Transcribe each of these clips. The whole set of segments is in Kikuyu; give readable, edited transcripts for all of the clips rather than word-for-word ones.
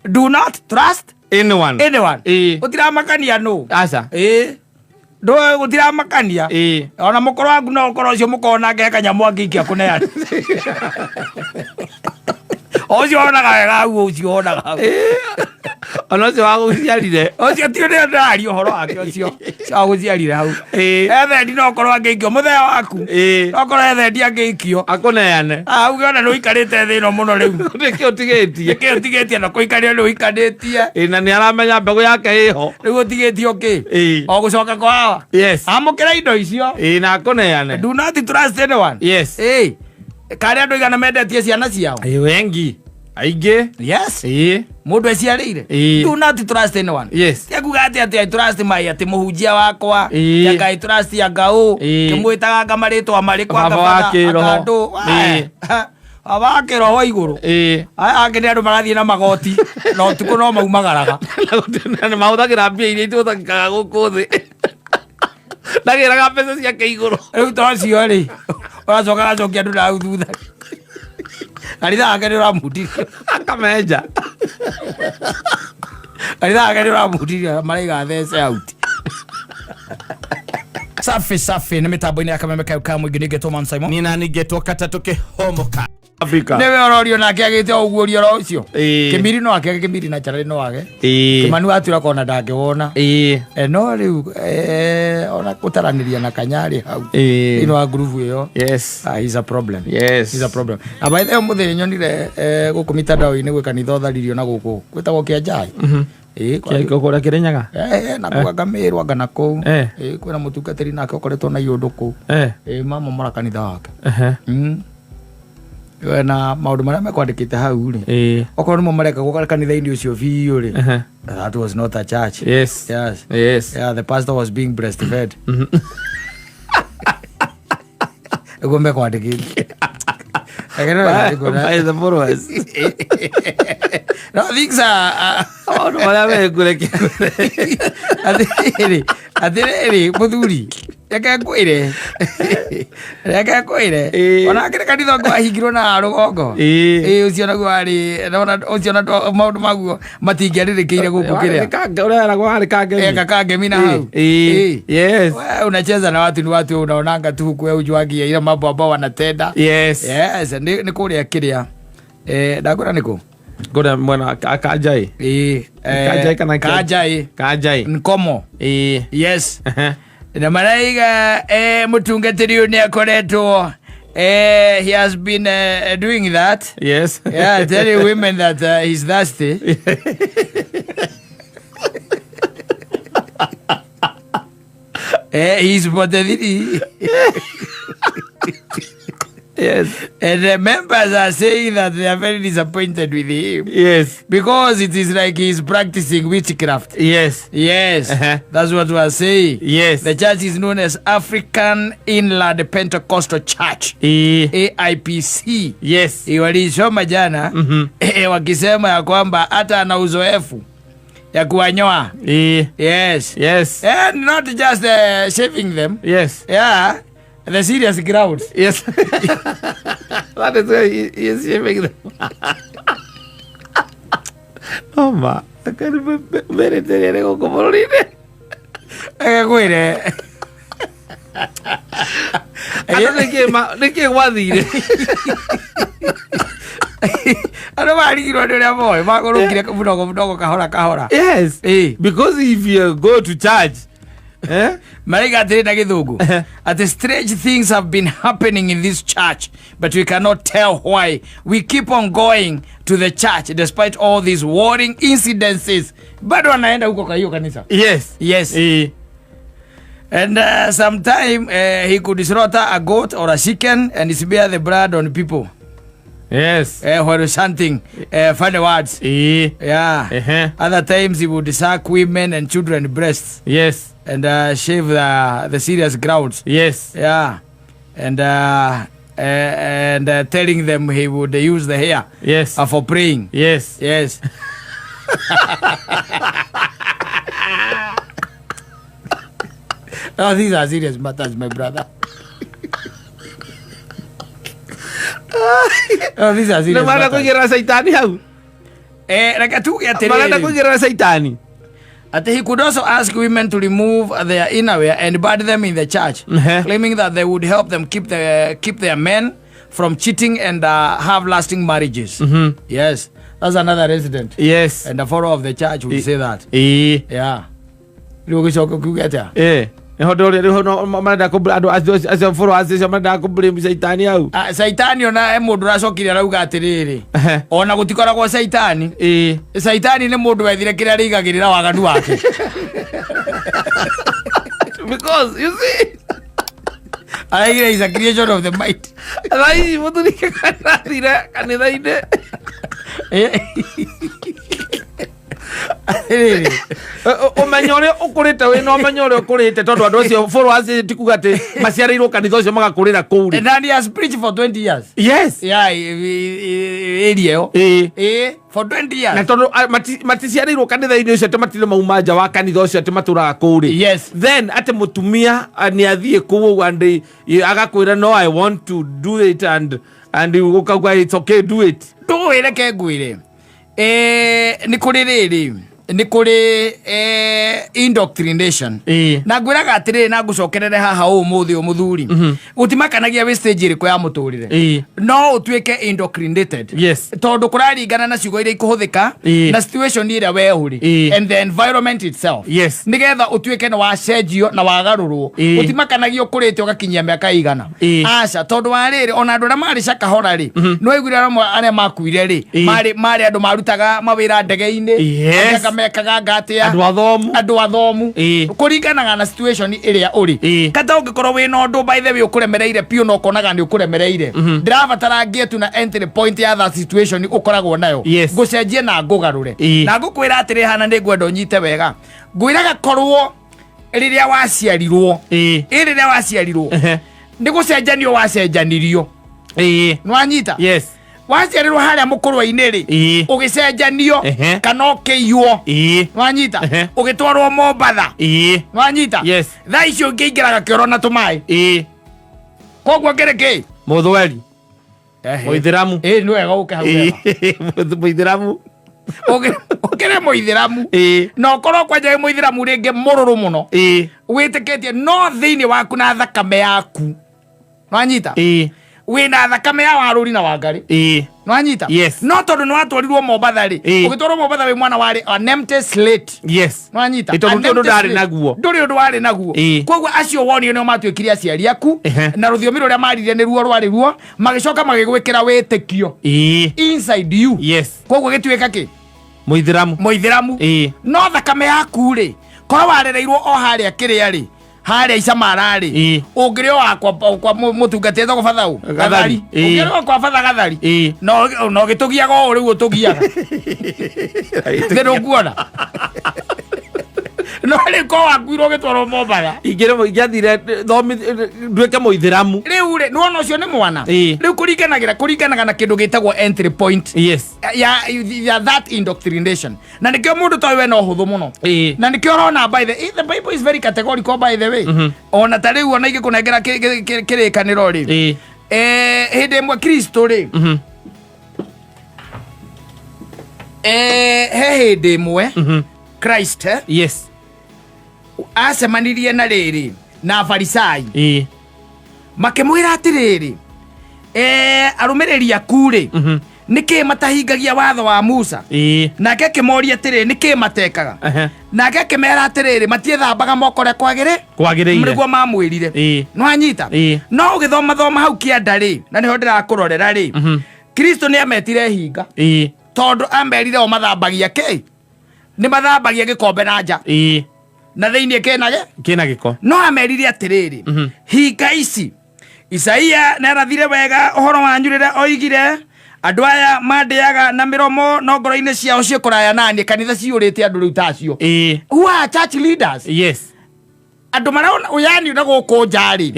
Do not trust anyone. Anyone. Ĩĩ. Gũtiramakania nũ. Aca. Ĩĩ, ndũĩ gũtiramakania. Ĩĩ. Ona mũkũrũ waku no ũkorwo ũcio mũkorwo nake he kanyamũ angĩikia kũneana o ũcio wonaga wega hau, ũcio wonaga hau. Ona ũcio wagũciarire. Ũcio ti ũrĩa ndĩraria ũhoro wake, ũcio wagũciarire hau. Ĩĩ. Ethendi no ũkorwo angĩikio mũthee waku. Ĩĩ. No ũkorwo ethendi angĩikio. Akũneane. Ah, uge ona nĩ ũikarĩte thĩ ĩno mũno rĩu. Nĩkĩ ũtigĩtie? Nĩkĩ ũtigĩtie na kũikarĩra nĩ ũikanĩtie? Ĩĩ, na nĩ aramenya mbegũ yake ĩho. Rĩu ũtigĩtie ũkĩ? Ĩĩ. O gũcoka kwa hawa. Yes. Amũkĩra indo icio. Ĩĩ, na akũneane. Do not trust anyone. Yes. Ĩĩ, karĩa andũ igana mendetie ciana ciao. Ĩĩ, wengi aingĩ. Yes. Ĩĩ. Mũndũ eciarĩire. Ĩĩ. Do not trust anyone. Yes. Ti akuga atĩ I trust my atĩ mũhunjia wakwa. Ĩĩ. Anga I trust anga ũ. Ĩĩ. Kĩmwĩtaga anga marĩtwa marĩkũ anga Baba wa father, kĩroho. anga andũ. Ĩĩ. Baba wa kĩroho igũrũ. Ĩĩ. Aya angĩ nĩ andũ marathiĩ na magoti na ũtukũ no maumagaraga. Na nĩ mahũthagĩra mbia iria itũthangikaga gũkũ thĩ, ndagĩraga mbeca ciake igũrũ. Rĩu to ũcio rĩ, ũracoka agacokia andũ na hau thutha. Kanitha wake nĩ ũramutirie. Akamenja. Kanitha wake nĩ ũramutirie, maraiga thece out. Safi safi, nĩ mĩtambo-inĩ ya Kameme kayo ka mũingĩ, nĩngetwo Man Simon. Nina nĩngetwo katatũ kĩhomoka Afrika. Nĩwe ũrorio nake agĩte o ũguo oro ũcio. Ĩĩ. Kĩmiri no akĩage, kĩmiri na charari no age. Ĩĩ. Kĩmani watura kona ndangĩwona. Ĩĩ. No rĩu ona gũtaranĩria na kanyarĩ hau Ĩĩ. thĩinĩ wa ngurubu ĩyo. Yes. Ah, is a problem. Yes. Is a problem. Na by the way, mũthĩ nyonire gũkũ mitandao-inĩ gwĩ kanitha ũtharirio na gũkũ gwĩtagwo Kĩanjai. Ĩĩ. Kĩarĩko kũrĩa Kĩrĩnyaga. Na kũu anga Mĩrũ anga na kũu. Eh. Ĩĩ, kwĩna mũtungatĩri nake ũkoretwo na iũndũ kũu. Eh. Ĩĩ, mamomora kanitha wake. Ehe. We na maũndũ marĩa mekwandĩkĩte hau rĩ, Ĩĩ. okorwo nĩmo mareka gũka kanitha-inĩ ũcio biũ rĩ, Ehe. that was not a church. Yes. Yes. Yes. Yeah, the pastor was being breastfed nĩguo mekwandĩkĩte. By the followers. No, things are Maũndũ marĩa mekũreke. Atĩrĩrĩ, atĩrĩrĩ, mũthuri, reke ngwĩre, reke ngwĩre. Ĩĩ. Ona akĩrĩ kanitha ũngĩ wahingirwo na rũgongo. Ĩĩ. Ĩĩ, ũcio naguo warĩ ona ũcio na maũndũ maguo matingĩarĩrĩkĩire gũkũ kĩrĩa. Ũrĩa weragwo warĩ kangemi. Eka kangemi na hau. Ĩĩ. Ĩĩ. Yes. Wewe unacheza na watu, ni watu unaonanga tu huku, wewe ujuangia ile mambo ambao wanatenda. Yes. Yes, nĩ kũrĩa kĩrĩa, ndakwĩra nĩ kũ. Kũrĩa mwena wa Kanjai. Ĩĩ. Kanjai kana Kanjai. Kanjai. Nkomo. Ĩĩ. Yes. Ehe. Na maraiga mũtungatĩri ũyũ nĩ akoretwo, he has been doing that. Yes. Yeah, telling women that he's thirsty. He's 43. Yes. And the members are saying that they are very disappointed with him. Yes. Because it is like he's practicing witchcraft. Yes. Yes. That's what we are saying. Yes. The church is known as African Inland Pentecostal Church. Ĩĩ. AIPC. Yes. Walisoma jana wakisema ya kwamba hata ana uzoefu ya kuwanyoa. Ĩĩ. Yes. Yes. And not just shaving them. Yes. Yeah. The serious grounds. Yes. That is why he is shaving them. No ma. Merĩte rĩrĩ gũkũ bũrũri-inĩ. Agakwĩre. Andũ nĩkĩ gwathire? Andũ marigirwo nĩ ũrĩa moĩ magũrũkire mũdogo mũdogo, kahora kahora. Yes. Ĩĩ. Because if you go to church, eh? Maraiga atĩrĩ na gĩthũngũ atĩ strange things have been happening in this church, but we cannot tell why we keep on going to the church despite all these warning incidences. Bado anaenda huko kwa hiyo kanisa. Yes. Yes. Ĩĩ. And sometime he could slaughter a goat or a chicken and smear the blood on people while chanting funny words. Ĩĩ. Yeah. Ehe. Other times he would suck women and children breasts and shave the serious grounds. Yeah. And telling them he would use the hair for praying. Yes. Oh, these are serious matters, my brother. Oh, these are Nĩ serious mwana matters. kũigĩrĩra caitani hau. Reke tuge Marenda atĩrĩrĩ kũigĩrĩra caitani. Ati he could also ask women to remove their innerwear and burn them in the church, claiming that they would help them keep their men from cheating and have lasting marriages. Yes, that's another resident. And a follower of the church would say that. Yeah. Rĩu ũgĩcoka ũkiuge atĩa? Nĩho ndĩroria rĩu no marenda andũ acio followers acio marenda kũ-blame caitani hau. Ah, caitani ona he mũndũ ũracokire arauga atĩrĩrĩ, ona gũtikoragwo caitani. Caitani nĩ mũndũ wethire kĩrĩa arĩigagĩrĩra waganu wake. Because you see, Araigire is a creation of the mind. Thaa ici mũthuri karathire kanitha-inĩ. Atĩrĩrĩ. Ũmenyo ũrĩa ũkũrĩte wĩna ũmenyo ũrĩa ũkũrĩte, tondũ andũ acio followers ti kuga atĩ maciarĩirwo kanitha ũcio magakũrĩra kũu rĩ. And he has preached for 20 years. Yeah, area ĩyo. For 20 years. Na tondũ maticiarĩirwo kanitha-inĩ ũcio, atĩ matirĩ mauma nja wa kanitha ũcio, atĩ matũraga kũu rĩ. Then atĩ mũtumia nĩ athiĩ kũu ũguo and agakwĩra, "No, I want to do it," and ũkauga, "It's okay, do it." Ndũĩ, reke ngwĩre, nĩ kũrĩ rĩrĩ, nĩ kũrĩ indoctrination. Na ngwĩraga atĩrĩrĩ, na ngũcokerere haha ũmũthĩ ũyũ, mũthuri, gũtimakanagia wĩ stage ĩrĩkũ ya mũtũrĩre, no ũtuĩke indoctrinated, tondũ kũraringana na ciugo iria ikũhũthĩka na situation ĩrĩa we ũrĩ and the environment itself, nĩgetha ũtuĩke nĩ wacenjio na wagarũrwo. Gũtimakanagia ũkũrĩte ũgakinyia mĩaka igana. Aca, tondũ wa rĩrĩ, ona andũ arĩa marĩ cakahora rĩ, nĩ waiguire arĩa makuire rĩ, marĩ andũ marutaga mawĩra ndege-inĩ, angĩ anga mekaga ngatĩa. Andũ athomu. Andũ athomu. Kũringanaga na situation ĩrĩa ũrĩ. Kata ũngĩkorwo wĩna ũndũ, by the way, ũkũremereire piũ na ũkonaga nĩ ũkũremereire, ndĩrabatara ngĩe tu na entry point ya that situation ũkoragwo nayo, ngũcenjie na ngũgarũre. Na ngũkwĩra atĩrĩ, hana nĩ ngwenda ũnyite wega, ngwĩraga korwo rĩrĩa waciarirwo, ĩ rĩrĩa waciarirwo, nĩ gũcenjanio wacenjanirio. Nĩwanyita? Yes. Waciarirwo harĩa mũkũrwa-inĩ rĩ, ũgĩcenjanio kana ũkĩiywo. Nĩwanyita? Ũgĩtwarwo Mombatha. Nĩwanyita? Yes. Thaa icio ũngĩingĩraga kĩoro na tũmaĩ. Koguo ngĩrĩ kĩ? Mũthweri. Mũithĩramu. Ĩ, nĩ wega ũke hau wega. Mũithĩramu. Ũkĩrĩ mũithĩramu, na ũkorwo kwanja wĩ mũithĩramu rĩngĩ mũrũrũ mũno, wĩtĩkĩtie, no thĩinĩ waku na thakame yaku, nĩwanyita, wĩna thakame ya warũri na wangarĩ. Nĩwanyita? Yes. No tondũ nĩ watwarirwo Mombatha rĩ, ũgĩtwarwo Mombatha wĩ mwana warĩ an empty slate. Nĩwanyita? Ĩ, tondũ An ndũrĩ ũndũ empty ndarĩ slate. naguo. Ndũrĩ ũndũ warĩ naguo. Koguo acio wonio nĩo matuĩkire aciari aku, na rũthiomi rũrĩa maririe nĩruo rwarĩ ruo, magĩcoka magĩgwĩkĩra wĩtĩkio inside you. Koguo gĩtuĩka kĩ? Mũithĩramu. Mũithĩramu. No thakame yaku rĩ, korwo warereirwo o harĩa kĩrĩa rĩ, harĩa icamara rĩ, ũngĩrĩ o wakwa kwa mũtungati etagwo batha ũ? Gathari. Ũngĩrĩ o kwa batha Gathari, no ũgĩtũgiaga o rĩu ũtũgiaga thĩ, ndũkuona no rĩ ko wakuirwo ũgĩtwarwo Mombatha. Ingĩathire thomi nduĩke mũithĩramu. Rĩu rĩ, nĩwona ũcio nĩ mwana. Rĩu kũringanaga na kĩndũ gĩtagwo entry point ya that indoctrination, na nĩkĩo mũndũ toĩ we no hũthũ mũno. Na nĩkĩo ũrona, by the Bible is very categorical, by the way. Ona ta rĩu ona ingĩkũnengera kĩrĩkanĩro rĩ, hĩndĩ ĩmwe Kristo rĩ, he hĩndĩ ĩmwe Christ acemanirie na rĩrĩ na Farisai, makĩmwĩra atĩrĩrĩ, arũmĩrĩri aku rĩ, nĩkĩ matahingagia watho wa Musa? Nake akĩmoria atĩrĩrĩ, nĩkĩ matekaga? Nake akĩmera atĩrĩrĩ, matiethambaga moko ũrĩa kwagĩrĩ. Kwagĩrĩire. Nĩguo mamwĩrire. Nĩwanyita? No ũgĩthoma thoma hau kĩanda rĩ, na nĩho ndĩrakũrorera rĩ, Kristo nĩ ametire hinga, tondũ amerire o mathambagia kĩ, nĩ mathambagia gĩkombe na nja, na thĩinĩ kĩnage Kĩna gĩko. No amerire atĩrĩrĩ, hinga ici, Isaia nĩarathire wega ũhoro wanyu rĩrĩa oigire, andũ aya mandĩaga na mĩromo, no ngoro-inĩ ciao ciĩ kũraya naniĩ. Kanitha ciyũrĩte andũ rĩu tacio, who are church leaders, andũ marona ũyani na gũkũ nja rĩ,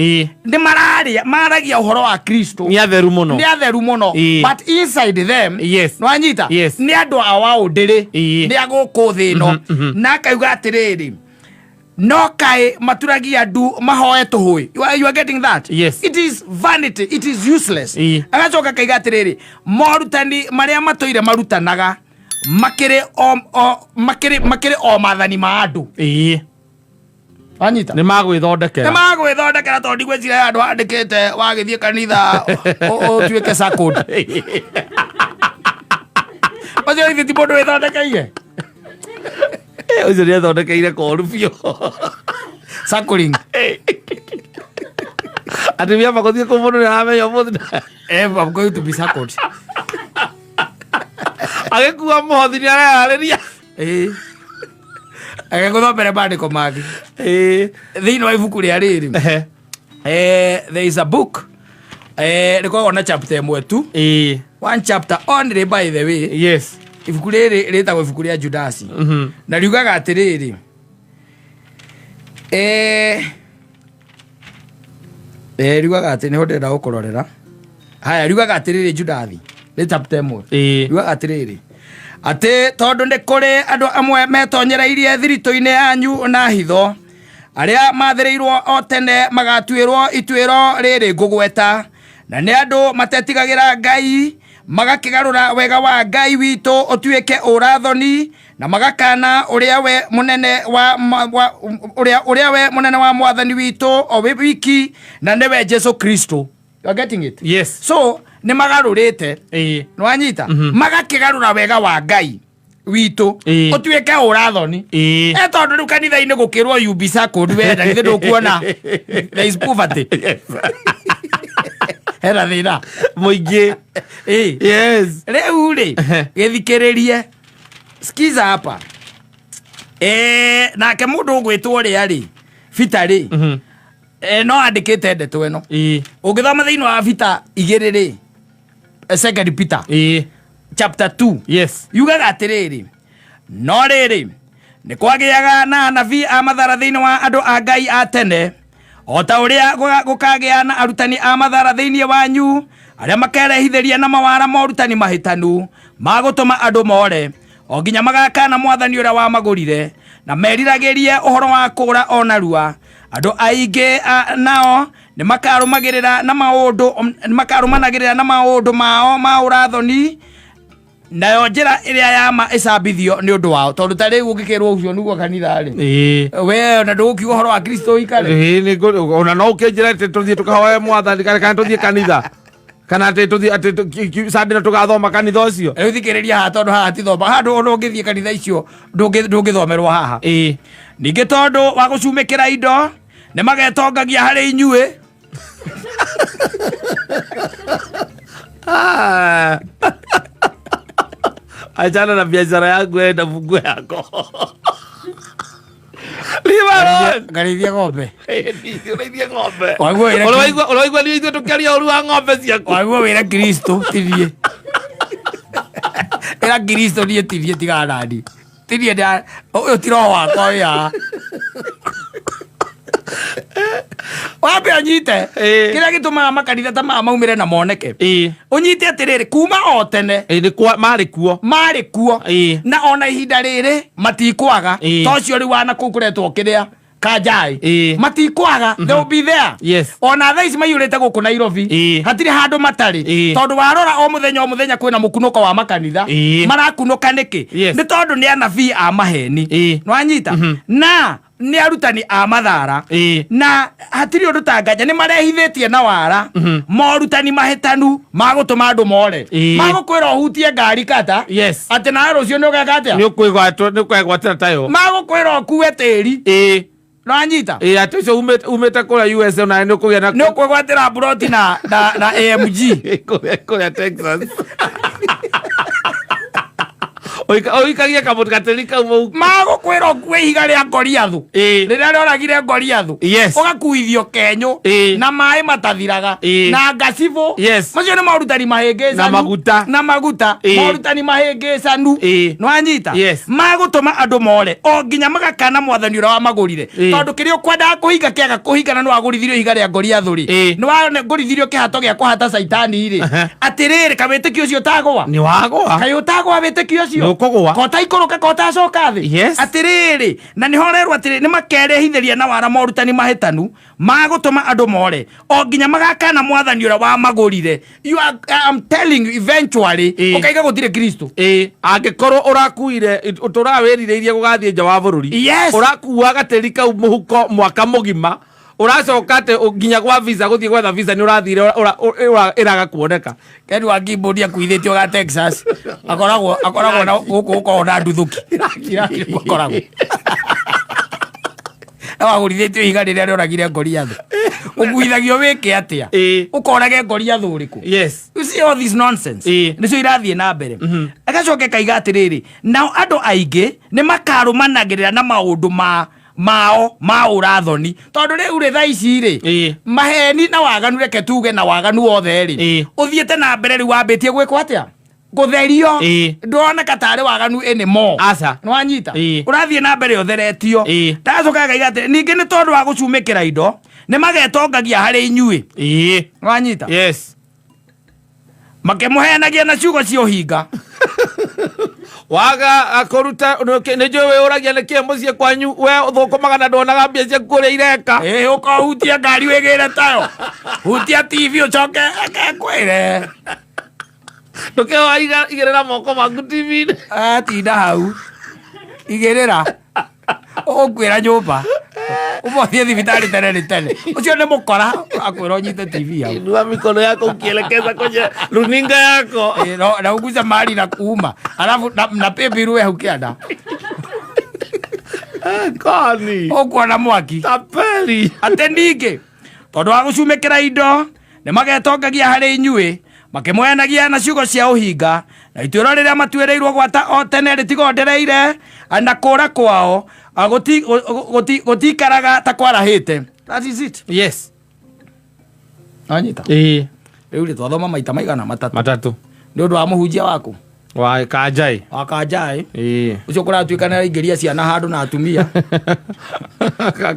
nĩ mararĩa maragia ũhoro wa Kristo, Nĩ atheru mũno. Nĩ atheru mũno, but inside them, nĩwanyita, nĩ andũ a waũndĩrĩ, nĩ a gũkũ thĩ ĩno. Na akauga atĩrĩrĩ, no kaĩ maturagia ndu mahoe tũhũĩ. You are getting that? Yes. It is vanity, it is useless. Agacoka akaiga atĩrĩrĩ, morutani marĩa matũire marutanaga Makĩrĩ o makĩrĩ makĩrĩ o mathani ma andũ. Wanyita? Nĩ magwĩthondekera. Nĩ magwĩthondekera, tondũ ndigwĩciria ya andũ andĩkĩte wagĩthiĩ kanitha ũtuĩke sacred. Ũcio ithe ti mũndũ wĩthondekeire. Ũcio nĩ ethondekeire koru biũ. Suckling. Atĩ mĩamba gũthiĩ kũu mũndũ nĩ aramenya ũmũthĩ. I'm going to be suckled. Agĩkua mũhothi nĩ areyarĩria. Ĩĩ, agĩgũthomere maandĩko mangĩ thĩinĩ wa ibuku rĩa rĩrĩ. There is a book, rĩkoragwo na chapter ĩmwe tu. One chapter only, by the way. Ibuku rĩrĩ rĩtagwo ibuku rĩa Judasi, na riugaga atĩrĩrĩ, riugaga atĩ, nĩho ndĩrenda gũkũrorera haya, riugaga atĩrĩrĩ, Judathi nĩ chapter ĩmwe. Riugaga atĩrĩrĩ, atĩ tondũ nĩ kũrĩ andũ amwe metonyereirie thiritũ-inĩ yanyu na hitho, arĩa mathĩrĩirwo o tene magatuĩrwo ituĩro rĩrĩ ngũgweta, na nĩ andũ matetigagĩra Ngai, magakĩgarũra wega wa Ngai witũ ũtuĩke ũrathoni, na magakana ũrĩa we mũnene wa, wa ũrĩa we mũnene wa mwathani witũ o we wiki, na nĩwe Jesu Kristo. You are getting it? Yes. So nĩ magarũrĩte. Nĩwanyita? Magakĩgarũra wega wa Ngai witũ ũtuĩke ũrathoni. Tondũ rĩu kanitha-inĩ gũkĩrwo you be suckled, wenda githĩ ndũkuona there is poverty? Hena thĩna. Mũingĩ. Rĩu rĩ, gĩthikĩrĩrie, skiza hapa. Nake mũndũ ũgwĩtwo ũrĩa rĩ, Bita rĩ, no andĩkĩte ndeto ĩno. Ũngĩthoma thĩinĩ wa Bita 2 rĩ, Second Peter chapter 2, yugaga atĩrĩrĩ, no rĩrĩ, nĩ kwagĩaga na anabii a mathara thĩinĩ wa andũ a Ngai a tene, o ta ũrĩa gũkagĩa na arutani a mathara thĩinĩ wanyu, arĩa makerehithĩria na mawara morutani mahĩtanu ma gũtũma andũ more, o nginya magakana mwathani ũrĩa wamagũrire, na meriragĩrie ũhoro wa kũũra o narua. Andũ aingĩ nao nĩ makarũmagĩrĩra na maũndũ, nĩ makarũmanagĩrĩra na maũndũ mao ma ũrathoni, nayo njĩra ĩrĩa ya ma ĩcambithio nĩ ũndũ wao. Tondũ ta rĩu ũngĩkĩrwo ũcio nĩguo kanitha rĩ, we ona ndũgũkiuga ũhoro wa Kristo ũikare. Ĩĩ, ona no ũkĩnjĩra atĩ tũthiĩ tũkahoe mwathani, kana tũthiĩ kanitha, kana atĩ tũthiĩ atĩ Sunday na tũgathoma kanitha ũcio. Rĩu thikĩrĩria haha, tondũ haha tithoma handũ ona ũngĩthiĩ kanitha icio ndũngĩthomerwo haha. Ningĩ tondũ wa gũcumĩkĩra indo nĩ magetongagia harĩ inyuĩ. Ah. Achana na biashara yangu, enda fungue yako. Leave alone. Ngarĩithia ng'ombe. Ũrĩithie ng'ombe. Waigua wĩra. Ũraigua nĩ ithuĩ tũkĩaria ũru wa ng'ombe ciaku. Waigua wĩra Kristo tithie, ĩra Kristo niĩ tithie, tigana nani, tithie, ũyũ ti roho wakwa wĩ haha. Wambe ũnyite kĩrĩa gĩtũmaga makanitha ta maya maumĩre na moneke. Ũnyite atĩrĩrĩ, kuma o tene Ĩĩ, nĩ marĩ kuo. Marĩ kuo. Na ona ihinda rĩrĩ matikwaga. Ta ũcio rĩu wana kũu kũretwo kĩrĩa kanjai, matikwaga, they will be there. Ona thaa ici maiyũrĩte gũkũ Nairobi. Hatirĩ handũ matarĩ. Tondũ warora o mũthenya o mũthenya kwĩna mũkunũko wa makanitha. Marakunũka nĩkĩ? Nĩ tondũ nĩ anabii a maheni. Nĩwanyita? Na nĩ arutani a mathara. Na hatirĩ ũndũ tanganya nĩ marehithĩtie na wara morutani mahĩtanu ma gũtũma andũ more. Magũkwĩra ũhutie ngari kata, atĩ nawe rũciũ nĩ ũgeka atĩa? Nĩ ũkwĩgwatĩra tayo. Magũkwĩra ũkue tĩri. Nĩwanyita? Ĩĩ, atĩ ũcio umĩte kũrĩa USA nawe nĩ ũkũgĩa na Nĩ ũkwĩgwatĩra mburoti na AMG. Kũrĩa Texas. Ũikagie kamũtĩ gatĩri kau mũhuko. Magũkwĩra ũkue ihiga rĩa Goliathu, rĩrĩa rĩoragire Goliathu, ũgakuithio kenyũ na maĩ matathiraga na ngacibũ. Macio nĩ morutani mahĩngĩcanu. Na maguta. Na maguta. Morutani mahĩngĩcanu. Nĩwanyita? Yes. Magũtũma andũ more o nginya magakana mwathani ũrĩa wamagũrire. Tondũ kĩrĩa ũkwendaga kũhinga kĩaga kũhinga, na nĩwagũrithirio ihiga rĩa Goliathu rĩ, nĩwagũrithirio kĩhato gĩa kũhata caitani rĩ, atĩrĩrĩ, kawĩtĩkio ũcio ũtagũa. Nĩ wagũa. Kaĩ ũtagũa wĩtĩkio Nĩ ũcio? Ũkũgũa. Kota ikũrũka, kota acoka thĩ. Yes. Atĩrĩrĩ, na nĩho ũrerwo atĩrĩ, nĩ makerehithĩria na wara morutani mahĩtanu ma gũtũma andũ more o nginya magakana mwathani ũrĩa wamagũrire. You are, I'm telling you, eventually ũkaiga gũtirĩ Kristo. Ĩ, angĩkorwo ũrakuire ũtũraga wĩrirĩirie gũgathiĩ nja wa bũrũri, ũrakua gatĩri kau mũhuko mwaka mũgima, ũracoka atĩ nginya gwa visa, gũthiĩ gwetha visa nĩ ũrathire ĩraga kuoneka. Ken wa keyboard akuithĩtio ga Texas, akoragwo na gũkũ gũkoragwo na nduthũki. Iraki akoragwo na wagũrithĩtio ihiga rĩrĩa rĩoragire Goliath. Ũkuithagio wĩke atĩa? Ũkorage Goliath ũrĩkũ? You see all this nonsense nĩcio irathiĩ na mbere. Agacoke kaiga atĩrĩrĩ, nao andũ aingĩ nĩ makarũmanagĩrĩra na maũndũ ma mao ma ũrathoni, tondũ rĩu rĩ, thaa ici rĩ, maheni na waganu, reke tuge na waganu wothe rĩ, ũthiĩte na mbere. Rĩu wambĩtie gwĩkwo atĩa? Gũtherio. Ndũroneka tarĩ waganu anymore. Aca. Nĩwanyita? Ũrathiĩ na mbere ũtheretio. Ndacoka ngaiga atĩ ningĩ nĩ tondũ wa gũcumĩkĩra indo nĩ magetongagia harĩ inyuĩ. Nĩwanyita? Yes. Makĩmũheanagia na ciugo cia ũhinga. Waga kũruta nĩ njũĩ wĩyũragia nĩkĩ mũciĩ kwanyu we ũthũkũmaga na nduonaga mbia ciaku ũrĩa ireka. Ĩ, ũkohutia ngari wĩgĩre tayo, hutia TV ũcoke ekwĩre. Ndũkĩhoa igĩrĩra moko maku TV-inĩ. Atinda hau igĩrĩra, ũgũkuĩra nyũmba, ũmothiĩ thibitarĩ tene nĩ tene. Ũcio nĩ mũkora akwĩra ũnyite TV hau. Inua mikono yako ukielekeza kwenye runinga yako. Ĩ, na uguze mali na kuuma, alafu na paybill we hau kĩanda. Kani ũkuona mwaki. Tapeli. Atĩ ningĩ tondũ wa gũcumĩkĩra indo nĩ magetongagia harĩ inyuĩ, makĩmwenagia na ciugo cia ũhinga, na ituĩro rĩrĩa matuĩrĩirwo gwata o tene rĩtigondereire, na kũra kwao gũtikaraga ta kwarahĩte. That is it. Anyita? Ĩ. Rĩu rĩ, twathoma maita maigana? Matatũ. Matatũ. Nĩ ũndũ wa mũhunjia waku. Wa kanjai. Wa kanjaĩ. Ĩ. Ũcio kũratuĩka nĩ araingĩria ciana handũ na atumia.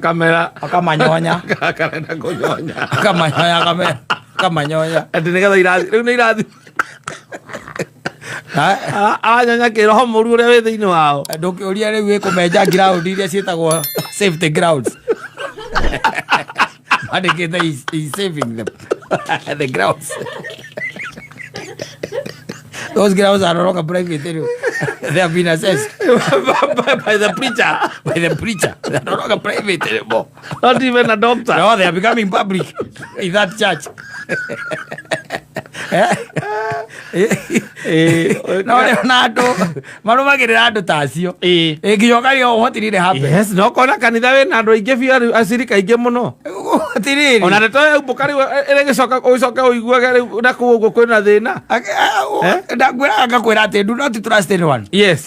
Kamera. Akamanyonya. Karenda kũnyonya. Akamanyonya, akamanyonya. Atĩ nĩgetha irathi rĩu nĩ irathi. Aranyonya kĩroho mũru ũrĩa wĩ thĩinĩ wao. Ndũkĩũria rĩu ĩkũmenja ground iria ciĩtagwo safety grounds, mandĩkĩte he's saving them, the grounds. Those grounds are no longer private anymore. They have been assessed by the preacher. By the preacher. They are no longer private anymore. Not even a doctor. No, they are becoming public in that church. No rĩu na andũ marũmagĩrĩra andũ ta acio. Ĩ, nginya ũkaria what really happened. Yes, no kona kanitha wĩna andũ aingĩ biũ, acirika aingĩ mũno. Atĩrĩrĩ, ona ndeto yaumbũka rĩu ĩrĩgĩcoka ũcoke ũiguage rĩu na kũu ũguo kwĩna thĩna. Ndakwĩraga ngakwĩra atĩ do not trust anyone.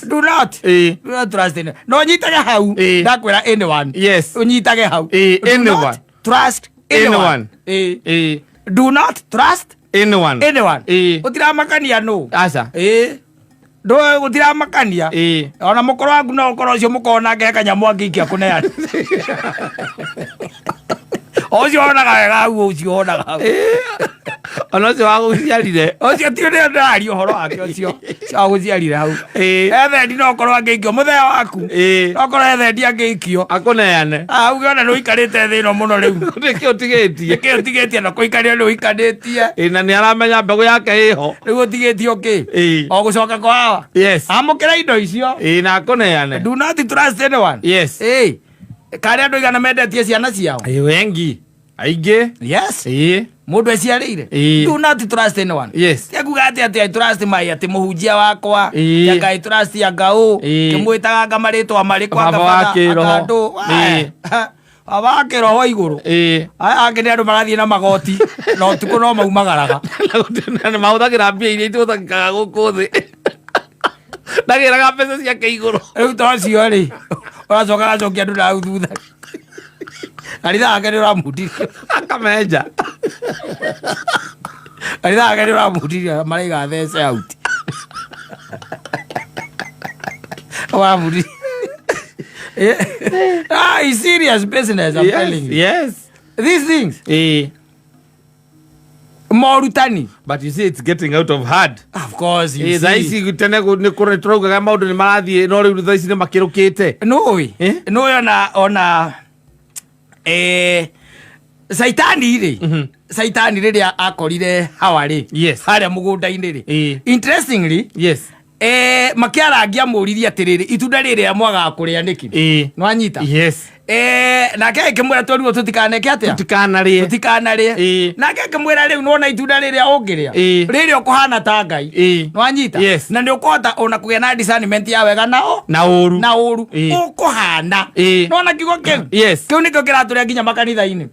Do not. Do not trust anyone. No ũnyitage hau. Ndakwĩra anyone. Ũnyitage hau. Do Anyone. not trust anyone. Anyone. Do not trust Anyone. anyone. Gũtiramakania nũ. Aca. Ĩ, ndũĩ gũtiramakania. Ona mũkũrũ waku no ũkorwo ũcio mũkorwo nake he kanyamũ angĩikia kũneana, ũcio wonaga wega hau, ũcio wonaga hau. Ona ũcio wagũciarire. Ũcio ti ũrĩa ndĩraria ũhoro wake, ũcio ũcio wagũciarire hau. Ethendi no ũkorwo angĩikio mũthee waku. No ũkorwo ethendi angĩikio. Akũneane. Auge ona nĩ ũikarĩte thĩ ĩno mũno rĩu. Nĩkĩ ũtigĩtie? Nĩkĩ ũtigĩtie na kũikaria nĩ ũikanĩtie? Ĩ, na nĩ aramenya mbegũ yake ĩho. Rĩu ũtigĩtie ũkĩ? O gũcoka kwa hawa. Amũkĩra indo icio. Ĩ, na akũneane. Do not trust anyone. Ĩ, karĩ andũ igana mendetie ciana ciao. Ĩ, wengi aingĩ. Mũndũ eciarĩire. Do not trust anyone. Tiakuga atĩ I trust my, atĩ mũhunjia wakwa. Anga I trust anga ũ. Kĩmwĩtaga anga marĩtwa marĩkũ, anga Baba wa batha, kĩroho. anga ndũ. Baba wa kĩroho igũrũ. Aya angĩ nĩ andũ marathiĩ na magoti na ũtukũ no maumagaraga. Na nĩ mahũthagĩra mbia iria itũthangikaga gũkũ thĩ, ndagĩraga mbeca ciake igũrũ. Rĩu ta ũcio rĩ, ũracoka agacokia andũ na hau thutha, kanitha wake nĩ ũramutirio. Akamenja. Kanitha wake nĩ ũramutirio, maraiga thece out ũramutirio. Ah, it's serious business, I'm telling you. These things. Morutani. But you see, it's getting out of hand. Of course, you Ĩ, thaa see. ici tene nĩ kũrĩ tũraugaga maũndũ nĩ marathiĩ, no rĩu thaa ici nĩ makĩrũkĩte. Nũĩ. Eh? Nũĩ ona Saitani rĩ, Saitani rĩrĩa akorire Hawa rĩ, harĩa mũgũnda-inĩ rĩ, interestingly, makĩarangia mũririe atĩrĩrĩ, itunda rĩrĩa mwagaga kũrĩa nĩkĩ? Nĩwanyita? Yes. Nake akĩmwĩra twerirwo tũtikaneke atĩa? Tũtikanarĩe. Tũtikanarĩe. Nake akĩmwĩra rĩu nĩwona itunda rĩrĩa ũngĩrĩa, rĩrĩa ũkũhana ta Ngai. Nĩwanyita? Yes. Na nĩ ũkũhota ona kũgĩa na discernment ya wega nao na ũru. Na ũru. Ũkũhana. Nĩwona kiugo kĩu? Yes. Kĩu nĩkĩo kĩratũrĩa nginya makanitha-inĩ.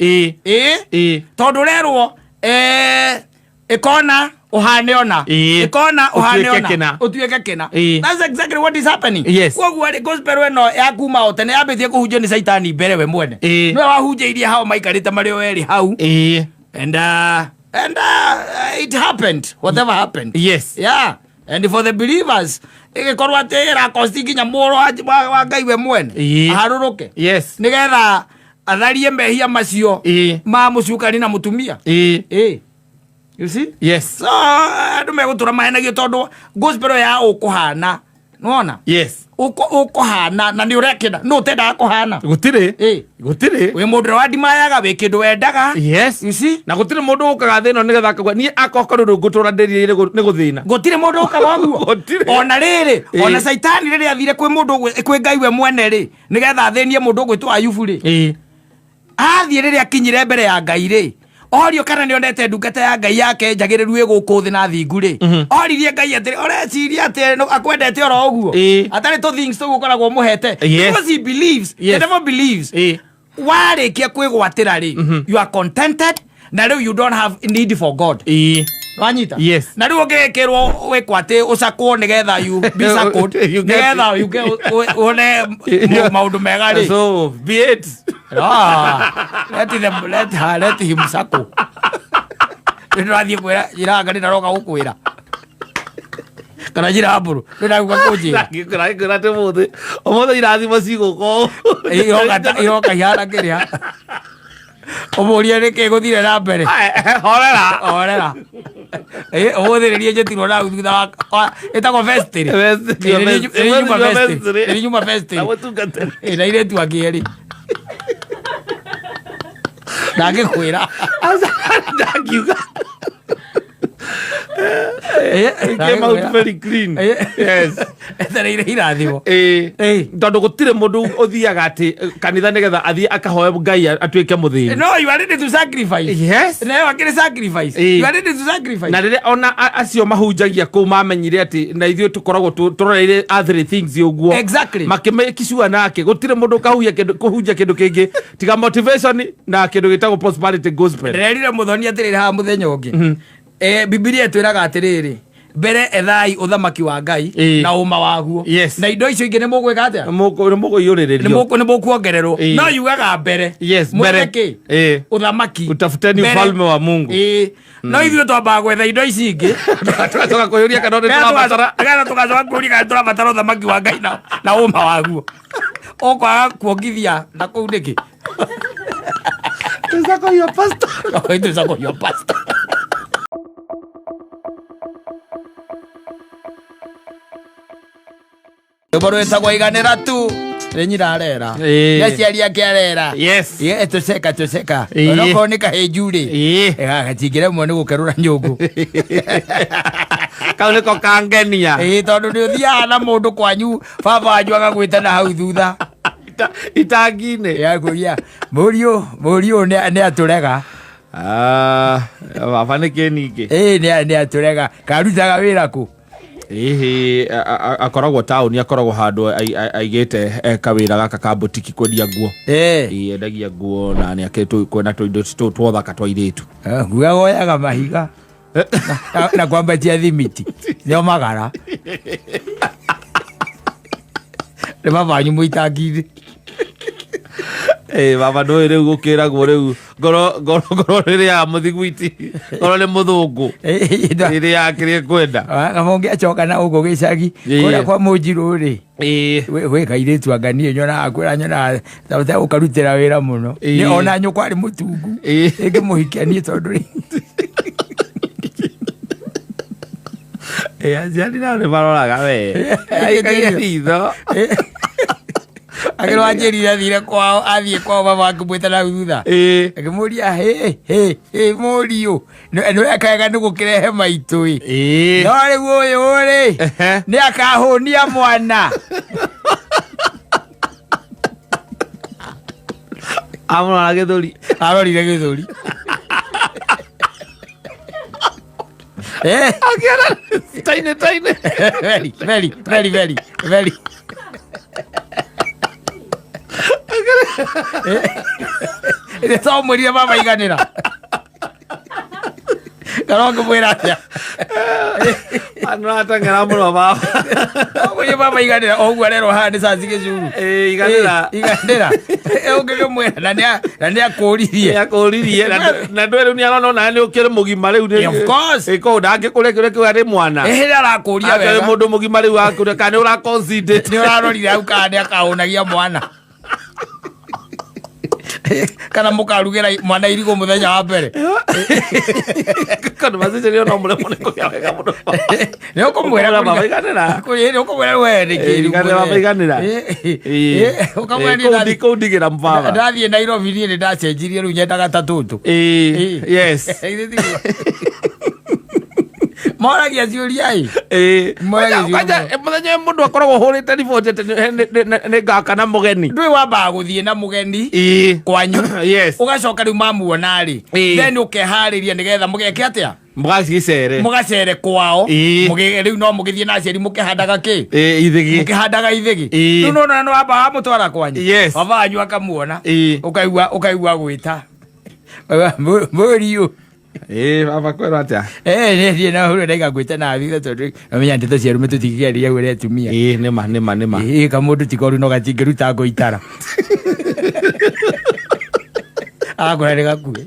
Tondũ rerwo, ĩkona ũhane ona. Ĩkona ũhane Ũtuĩke ona. kĩna. Ũtuĩke kĩna. That's exactly what is happening. Koguo rĩ, gospel ĩno ya kuma o tene yambĩtie kũhunjio nĩ Saitani mbere we mwene. Nĩwe wahunjĩirie hao maikarĩte marĩ o erĩ hau. And it happened whatever happened. Yeah. And for the believers, ĩgĩkorwo atĩ ĩrakosti nginya mũrũ wa Ngai we mwene. Aharũrũke. Nĩgetha atharie mehia macio ma mũcukani na mũtumia. You see? Yes. So, andũ megũtũra mahenagio tondũ gospel ya ũkũhana. Nĩwona? Ũkũhana na nĩ ũrekĩna. Nũ ũtendaga kũhana? Gũtirĩ. Gũtirĩ. Wĩ mũndũ ũrĩa wandimayaga, wĩ kĩndũ wendaga. Yes. You see? Na gũtirĩ mũndũ ũkaga thĩ ĩno nĩgetha akauga, niĩ akorwo korwo rĩu ngũtũra ndĩrirĩire nĩ gũthĩna. Gũtirĩ mũndũ ũkaga ũguo. Gũtirĩ. Ona rĩrĩ, ona Saitani rĩrĩa athire kwĩ mũndũ kwĩ Ngai we mwene rĩ, nĩgetha athĩnie mũndũ ũgwĩtwo Ayubu rĩ. Athiĩ rĩrĩa akinyire mbere ya Ngai rĩ, orio kana nĩonete ndungata ya Ngai yake njagĩrĩru ĩ gũkũ thĩ na thingu rĩ. Oririe Ngai atĩrĩ, ũreciria atĩ akwendete oro ũguo? Atarĩ tũ things tũu ũkoragwo ũmũhete. Because he believes, the devil believes. Warĩkia kwĩgwatĩra rĩ, you are contented, na rĩu you don't have need for God. Wanyita? Yes. Na rĩu ũngĩgĩkĩrwo wĩkwo atĩ ũcakwo nĩgetha you be sackled, You get nĩgetha you get wone maũndũ mega rĩ. So, be it. Let them, let her, let him sacko. Nĩ ndĩrathiĩ kwĩra, njĩra anga nĩ ndaroka gũkwĩra. Kana njĩra mbũrũ, nĩ ndagũka kũnjĩra. Ngĩkwĩra, ngĩkwĩra atĩ ũmũthĩ irathimo cigũka. Iroka ihana kĩrĩa. Ũmũrie nĩkĩ gũthire na mbere. Horera. Horera. Ũmũthĩ rĩrĩa njĩtirwo na thutha wa, ĩtagwo vestry. Vestry, vestry, Ĩrĩ nyuma vestry. vestry. Ĩrĩ nyuma vestry. Na mũtungatĩri. Na airĩtu angĩ erĩ. Ndangĩkwĩra. Aca, ndangiuga. It came out very clean. Yes. Etereire irathimo. Tondũ gũtirĩ mũndũ ũthiaga atĩ kanitha nĩgetha athiĩ akahoe Ngai atuĩke mũthĩni. No, you are ready to sacrifice. Yes. Na ĩyo akĩrĩ sacrifice. You are ready to sacrifice. Na rĩrĩa ona acio mahunjagia kũu mamenyire atĩ na ithuĩ tũkoragwo tũroreire other things ũguo. Exactly. Makĩmekicua nake gũtirĩ mũndũ ũkahuhia kĩndũ, kũhunjia kĩndũ kĩngĩ tiga motivation na kĩndũ gĩtagwo prosperity gospel. Ndĩrerire mũthoni atĩrĩrĩ haha mũthenya ũngĩ. Bibilia ĩtwĩraga atĩrĩrĩ, mbere ethai ũthamaki wa Ngai na ũma waguo. Na indo icio ingĩ nĩ mũgwĩka atĩa? Nĩ mũkũiyũrĩrĩrio. Nĩ mũkuongererwo. No yugaga mbere. Yes, Mwethe mbere. kĩ? Ũthamaki. Utafuteni Mbere. ufalme wa Mungu. No ithuĩ twambaga gwetha indo ici ingĩ. Tũgacoka kwĩyũria kana nĩ tũrabatara. Nĩgetha tũgacoka kwĩyũria kana nĩ tũrabatara ũthamaki wa Ngai na ũma waguo. Ũkwaga kuongithia na kũu nĩkĩ? Tũcako your pastor. Tũcako your pastor. Rwĩmbo rwĩtagwo iganĩra tu. Nĩ nyina arera. Nĩ aciari ake arera. Tũceka, tũceka. Onokorwo nĩ kahĩnju rĩ. Gatingĩremwo nĩ gũkerũra nyũngũ. Kau nĩko kangenia. Tondũ nĩ ũthiaga na mũndũ kwanyu, baba wanyu agagwĩta na hau thutha. Itangi-inĩ. Akũria, mũriũ nĩ atũrega. Baba nĩ kĩningĩ. Nĩ atũrega. Karutaga wĩra kũ? Ĩhĩ, akoragwo taũni, akoragwo handũ aigĩte, kawĩra gaka ka boutique kwendia nguo. Endagia nguo na nĩ akĩrĩ kwĩna tũindo twothaka twa airĩtu. Nguo woyaga mahiga. Na kwambatia thimiti. Nĩo magara. Nĩ baba wanyu mũitangi-inĩ. Baba ndũĩ rĩu gũkĩragwo rĩu. Ngoro rĩrĩa mũthiguiti, ngoro nĩ mũthũngũ. Rĩrĩa akĩrĩ kwenda. Na mũngĩacoka na ũguo gĩcagi, kũrĩa kwa Mũnjirũ rĩ. Gwĩ kairĩtu anga niĩ nyonaga kwĩra nyonaga ta ta ũkarutĩra wĩra mũno. Nĩ ona nyũkwa arĩ mũtungu. Ĩngĩmũhikia niĩ tondũ rĩ. Aciari nao nĩ maroraga we aikagia ritho. Akĩrwo anjĩrire athire kwao, athiĩ kwao mama akĩmwĩta na thutha, akĩmũria, "Hĩ hĩ hĩ, mũriũ, nĩ kaega nĩ gũkĩrehe maitũ ĩ? No rĩu ũyũ rĩ, nĩ akahũnia mwana?" Amũrora gĩthũri. Arorire gĩthũri. Akĩona taine taine. Very very very very very. Nĩ twamwĩrire, "Mama, iganĩra." Kana ũngĩmwĩra atĩa? Nĩrateng'era mũno baba. Mwĩrire, "Mama, iganĩra," o ũguo arerwo haha nĩ canci gĩcuru. Iganĩra. Iganĩra. Ũngĩkĩmwĩra na nĩ akũririe. Nĩakũririe na ndwe rĩu nĩarona onawe nĩ ũkĩrĩ mũgima rĩu Of course. Ĩ, ndangĩkũria kĩũria kĩu arĩ mwana. Ĩhĩrĩ arakũria Akĩrĩ wega. mũndũ mũgima rĩu akũria kana nĩ ũra-consider. Nĩ ũrarorire hau kana nĩ akahũnagia mwana kana mũkarugĩra mwana irigũ mũthenya wa mbere? Conversation ĩyo no mũremwo nĩ kũgĩa wega mũno. Nĩ ũkũmwĩra. Ũkamwĩra, "Baba, iganĩra." Nĩ ũkũmwĩra we nĩ kĩrũ. Iganĩra, baba, iganĩra. Ũkamwĩra, Kũu kũu ndigĩra baba. "Ndathiĩ Nairobi niĩ nĩ ndacenjirie, rĩu nyendaga ta tũtũ." Yes. Moragia ciũria ĩ. Moragia ciũria. Kwanja mũthenya ũyũ mũndũ akoragwo hũrĩte riboti atĩ nĩ ngaka na mũgeni. Ndũĩ wambaga gũthiĩ na mũgeni kwanyu, ũgacoka rĩu mamuona rĩ, then ũkeharĩria nĩgetha mũgeke atĩa? Mũgacicere. Mũgacere kwao. Rĩu no mũgĩthiĩ na aciari mũkĩhandaga kĩ? Ithigi. Mũkĩhandaga ithigi. Rĩu nona nĩ wamba wamũtwara kwanyu, baba wanyu akamuona, ũkaigua gwĩta mũriũ. Baba, kwĩrwo atĩa? Niĩ na hũrĩ ndaiga ngwĩte na thutha tondũ namenya ndeto cia arũme tũtingĩaria ũrĩa atumia. Nĩma nĩma nĩma. Kamũndũ ti koru no gatingĩruta ngũ itara agakora nĩ gakuhĩ.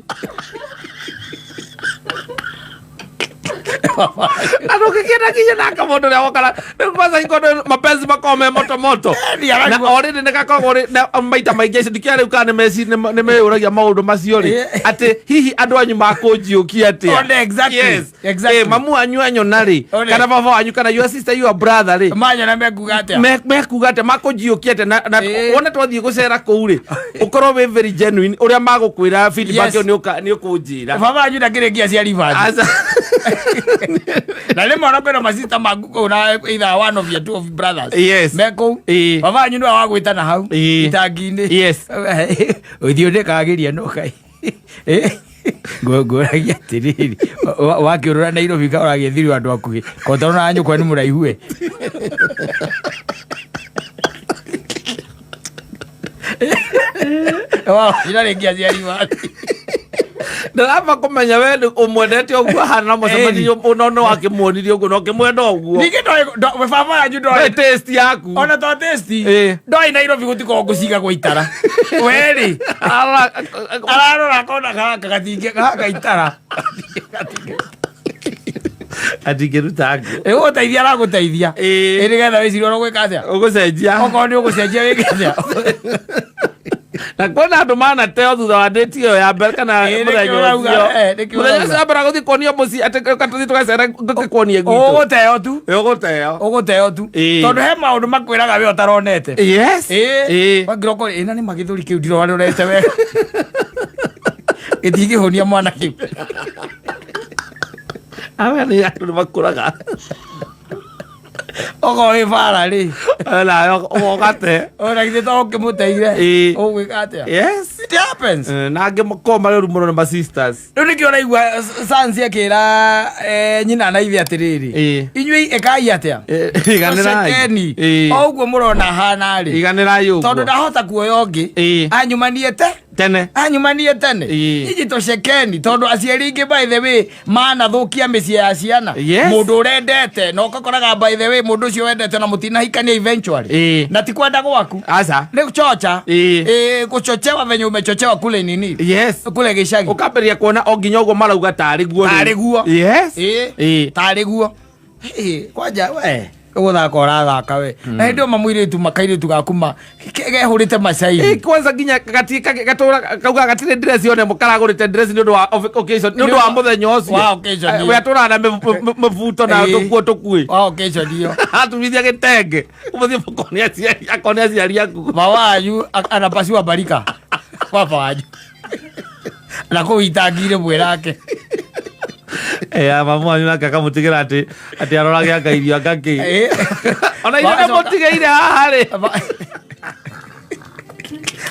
Andũ kĩkĩenda kinya nake mũndũ ũrĩa wokara rĩu kwanza ikondo mapenzi makoragwo me moto moto. Na already nĩ gakoragwo na maita maingĩ icio ndikĩra rĩu kana nĩ meyũragia maũndũ macio rĩ, atĩ hihi andũ anyu makũnjiũkia atĩa? One, exactly. Yes. Exactly. Mamu wanyu anyona rĩ, One. kana baba wanyu, kana your sister, your brother rĩ, manyona mekuga atĩa? Mekuga atĩa, makũnjiũkia atĩa? Na wona twathiĩ gũcera kũu rĩ, ũkorwo wĩ very genuine ũrĩa magũkwĩra feedback ĩyo nĩ ũkũnjĩra. Baba wanyu ndakĩrĩkia ciari bathi. Aca. Na rĩmwe ona kwĩna masista maku kũu na either one of your two of brothers me kũu. Baba wanyu nĩwe wagwĩta na hau itangi-inĩ. Ũthiũ ndĩkagĩria no kai ngũragia atĩrĩrĩ, wakĩũrũra Nairobi ka ũragĩthirio andũ akuhĩ kotarona nyũkwa nĩ mũraihu we. Ira rĩngĩ aciari bathi. Ndaramba kũmenya we nĩ ũmwendete ũguo ahana na mũcemanio no nĩ wakĩmuonirie ũguo na ũkĩmwenda ũguo. Ningĩ baba wanyu Nĩ ndoĩ taste yaku. Ona to taste, ndoĩ Nairobi gũtikoragwo ngũcigagwo itara werĩ. Ararora akona gaka gatingĩ gaka itara. Atingĩruta ngũ. Ĩgũgũteithia, aragũteithia. Ĩ nĩgetha wĩcirie ũrĩa ũgwĩka atĩa. Ũgũcenjia. Okorwo nĩ ũgũcenjia wĩke atĩa. Na kwĩna andũ manateo thutha wa date ĩyo ya mbere kana Nĩkĩo mũthenya ũrauga, ũcio. nĩkĩo Mũthenya ũrauga. ũcio wa mbere gũthiĩ kuonio mũciĩ atĩ tũthiĩ tũgacere ngũkĩkuonie gwitũ. Ũgũteo tu. Ũgũteo. Ũgũteo tu. Tondũ he maũndũ makwĩraga we ũtaronete. Wangĩroko ĩna nĩ magĩthũri kĩu ndirorete wega, gĩtingĩhũnia mwana kĩu. Aya nĩ andũ nĩ makũraga. Okorwo wĩ bara rĩ, Nawe ũgate. Ona githĩ to ũkĩmũteire? Ũgwĩka atĩa? It happens. Na angĩ makoragwo marĩ ũru mũno nĩ ma sisters. Rĩu nĩkĩo ũraigua Sans akĩra nyina na ithe atĩrĩrĩ, "Inyuĩ ĩkai atĩa?" Iganĩrai. Cekeni. O ũguo mũrona hana rĩ, Iganĩrai ũguo. Tondũ ndahota kuoya ũngĩ anyumanie te Tene. Anyumanie tene. Nyinyi tũcekeni tondũ aciari aingĩ, by the way, manathũkia mĩciĩ ya ciana. Mũndũ ũrendete na ũgakoraga, by the way, mũndũ ũcio wendete na mũtinahikania eventually, na ti kwenda gwaku. Aca. Nĩ chocha. Kuchochewa venye umechochewa kule nini, kule gĩcagi. Ũkambĩrĩria kuona o nginya ũguo marauga tarĩ guo rĩu. Tarĩ guo. Yes. Tarĩ guo. Kwanja we Ũgũthaka ũrathaka we na hĩndĩ ĩyo mamũirĩtu makairĩtu gaku ma gehũrĩte macai. Ĩ, kwanza nginya gatũra kauga gatirĩ dress yone karagũrĩte dress nĩ ũndũ wa occasion, nĩ ũndũ wa mũthenya ũcio. Wa occasion Eh, ĩyo. we atũraga na mĩbuto na tũkuo tũkuĩ. Wa occasion ĩyo. Atumithia gĩtenge ũmũthiĩ mũkone aciari, akone aciari aku. Baba wanyu anapasiwa barika baba wanyu na kũu itangire mwĩrake. Eh, mamu wanyu nake akamũtigĩra atĩ arorage anga irio anga kĩ. Ona irio Magacoka- nĩmũtigĩire haha rĩ.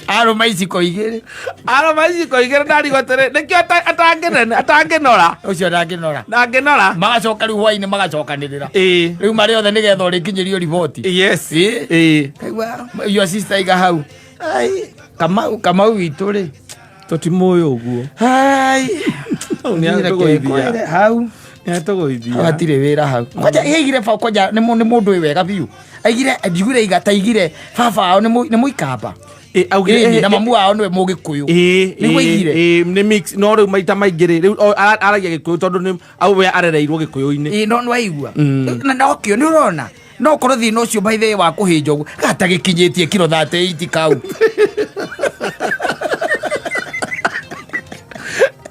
Arũma iciko igĩrĩ. Aroma iciko igĩrĩ ndarigwo atĩrĩ nĩkĩo atangĩnora. Ũcio ndangĩnora. Ndangĩnora. Magacoka rĩu hwainĩ magacokanĩrĩra. Ĩĩ. Rĩu marĩ othe nĩgetha ũrĩkinyĩrio riboti. Yes. Ĩĩ. Ĩĩ. Kaigua your sister iga hau. Ai, Kamau kamau witũ rĩ. Tũtimũĩ ũguo. Ai. Hau nĩ atũgũithia. Hau. Nĩ atũgũithia. Hatirĩ wĩra hau. Kwanja aigire ba kwanja nĩ mũndũ wĩ wega biũ. Aigire njiguire iga ta aigire baba wao nĩ mũikamba. Ĩ, augire Ĩni, na mamu wao nĩwe mũgĩkũyũ. Ĩĩ, Nĩguo ĩĩ, aigire. ĩĩ, nĩ mix no rĩu maita maingĩ rĩ rĩu aragia gĩkũyũ tondũ nĩ au we arereirwo gĩkũyũ-inĩ. Ĩĩ, no nĩwaigua na nokĩo nĩ ũrona no korwo thĩna ũcio by the way wa kũhĩnja ũguo gatagĩkinyĩtie kiro 38 kau.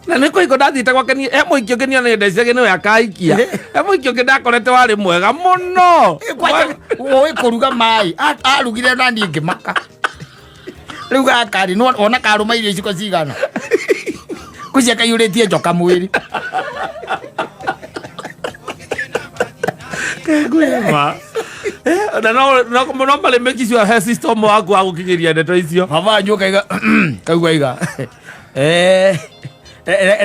Na nĩ kũhiko ndathiĩte gwake niĩ he mũhiki ũngĩ niĩ ona ndeciagia nĩwe akaikia. He mũhiki ũngĩ ndakorete warĩ mwega mũno. Kwanja ũĩ kũruga maĩ arugire na niĩ ngĩmaka. Rĩu gaka rĩ wona karũma irio iciko cigana kũcia kaiyũrĩtie njoka mwĩrĩ. Ngwĩma. Eh, na no marĩ make sure he system waku wa gũkinyĩria ndeto icio. Baba wanyu kaiga kaigua iga eh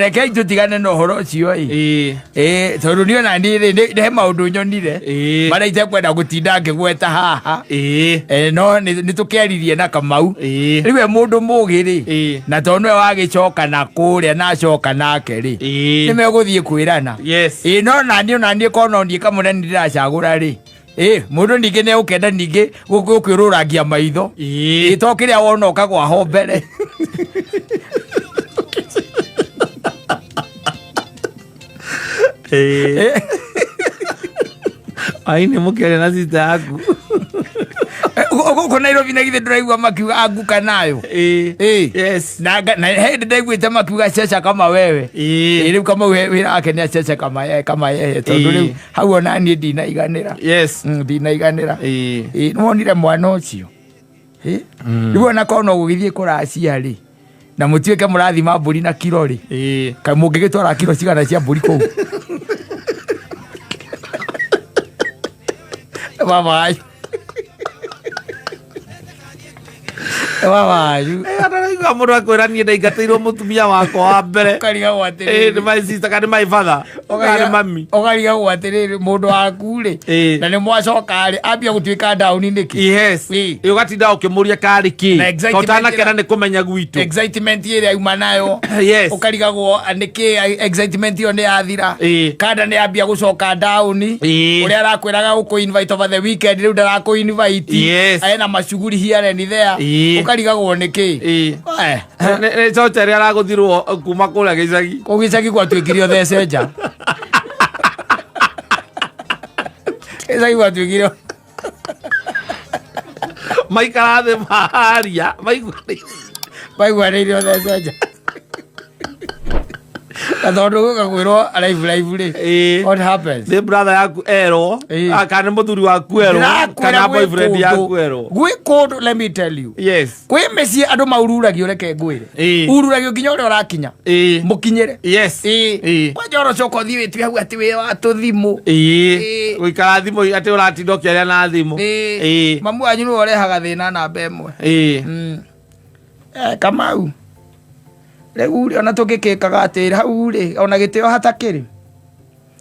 rekei tũtigane na ũhoro ũcio ĩ. Ĩĩ. Ĩ, tondũ niĩ ona niĩ rĩ nĩ he maũndũ nyonire Ĩĩ. marĩa itekwenda gũtinda ngĩgweta haha. Ĩĩ. Eh, no nĩ tũkĩaririe na Kamau. Ĩĩ. Rĩu we mũndũ mũgĩ rĩ Ĩĩ. na tondũ nĩwe wagĩcoka na kũrĩa na acoka nake rĩ Ĩĩ. nĩ megũthiĩ kwĩrana. Yes. Ĩ, no naniĩ onaniĩ korwo no niĩ kamũnene ndĩracagũra rĩ ĩ mũndũ ningĩ nĩ egũkenda ningĩ gũkwĩrũrangia maitho. Ĩĩ. Ĩ, to kĩrĩa wona ũkagwa ho mbere. Ĩĩ. Ai nĩ mũkĩaria na sister yaku. Gũkũ Nairobi na githĩ ndũraigua makiuga anguka nayo. Ĩĩ. Ĩĩ. Yes. Na hĩndĩ ndaiguĩte makiuga ceca kama wewe. Ĩĩ. Ĩ, rĩu Kamau wĩra wake nĩ acece kama yeye kama yeye tondũ Ĩĩ. rĩu hau ona niĩ ndinaiganĩra. Yes. Ndinaiganĩra. Ĩĩ. Ĩ, nĩwonire mwana ũcio. Ĩ, rĩu ona korwo no gũgĩthiĩ kũracia rĩ na mũtuĩke mũrathima mbũri na kiro rĩ Ĩĩ. kaĩ mũngĩgĩtwara kiro cigana cia mbũri kũu baba wanyu baba wanyu. Ataraigua mũndũ akwĩra niĩ ndaingatĩirwo mũtumia wakwa wa mbere. Ũkarigagwo Ĩĩ, atĩrĩrĩ. nĩ my sister kana nĩ my father kana nĩ mami. Ũkarigagwo atĩrĩrĩ mũndũ waku rĩ Ĩĩ. na nĩ mwacoka rĩ ambia gũtuĩka ndaũni nĩkĩ. Yes. Ĩĩ. Ĩ, ũgatinda ũkĩmũria karĩ kĩ. Na excitement Ũtanakena nĩ kũmenya gwitũ. Excitement ĩrĩa auma nayo Yes. ũkarigagwo nĩkĩ excitement ĩyo nĩ yathira. Ĩĩ. Kanda nĩ ambia gũcoka ndaũni. Ĩĩ. Ũrĩa arakwĩraga gũkũ invite over the weekend rĩu ndarakũ invite. Yes. Ena macuguri here and there. Ĩĩ. Ũkarigagwo nĩkĩ. Ĩĩ. Eh, Nĩ coca ĩrĩa aragũthirwo kuma kũrĩa gĩcagi. Kũu gĩcagi gwatuĩkire ũthece nja. Gĩcagi gwatuĩkire Maikara thĩ maharia maiguanĩire. Maiguanĩire ũthece nja na tondũ gũka kwĩrwo live live rĩ Ĩĩ. what happens? Nĩ brother yaku erwo Ĩĩ. kana nĩ mũthuri waku erwo Ndĩrakwĩra kana gwĩ boyfriend kũndũ- yaku erwo. gwĩ kũndũ let me tell you Yes. kwĩ mĩciĩ andũ maururagio reke ngwĩre Ĩĩ. ururagio nginya ũrĩa ũrakinya Ĩĩ. mũkinyĩre. Yes. Ĩĩ. Ĩĩ. Kwanja ũrocoka ũthiĩ wĩtue hau atĩ wĩ wa tũthimũ. Ĩĩ. Ĩĩ. Gũikara thimũ atĩ ũratinda ũkĩaria na thimũ. Ĩĩ. Ĩĩ. Mamu wanyu nĩwe ũrehaga thĩna namba ĩmwe. Ĩĩ. Eh, Kamau rĩu rĩ ona tũngĩkĩkaga atĩ hau rĩ ona gĩtĩo hatakĩrĩ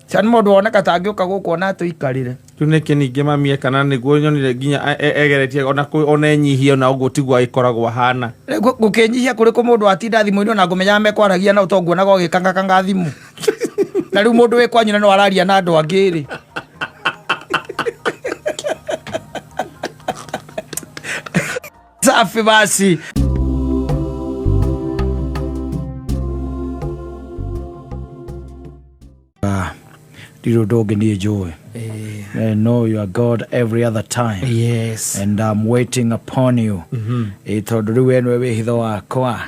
cia nĩ mũndũ woneka tangĩũka gũkũ ona tũikarĩre. Rĩu nĩkĩ ningĩ mami eka na nĩguo nyonire nginya egeretie ona ona enyihie ona ũguo tiguo agĩkoragwo ahana. Rĩu gũkĩnyihia kũrĩkũ mũndũ atinda thimũ-inĩ ona ngũmenyaga mekwaragia na ũtonguonaga ũgĩkangakanga thimũ na rĩu mũndũ wĩ kwanyu na no araria na andũ angĩ rĩ. Safi basi. Ndirĩ ũndũ ũngĩ niĩ njũĩ. I know you are God every other time. Yes. And I'm waiting upon you. Ĩ tondũ rĩu we nĩwe wĩhitho wakwa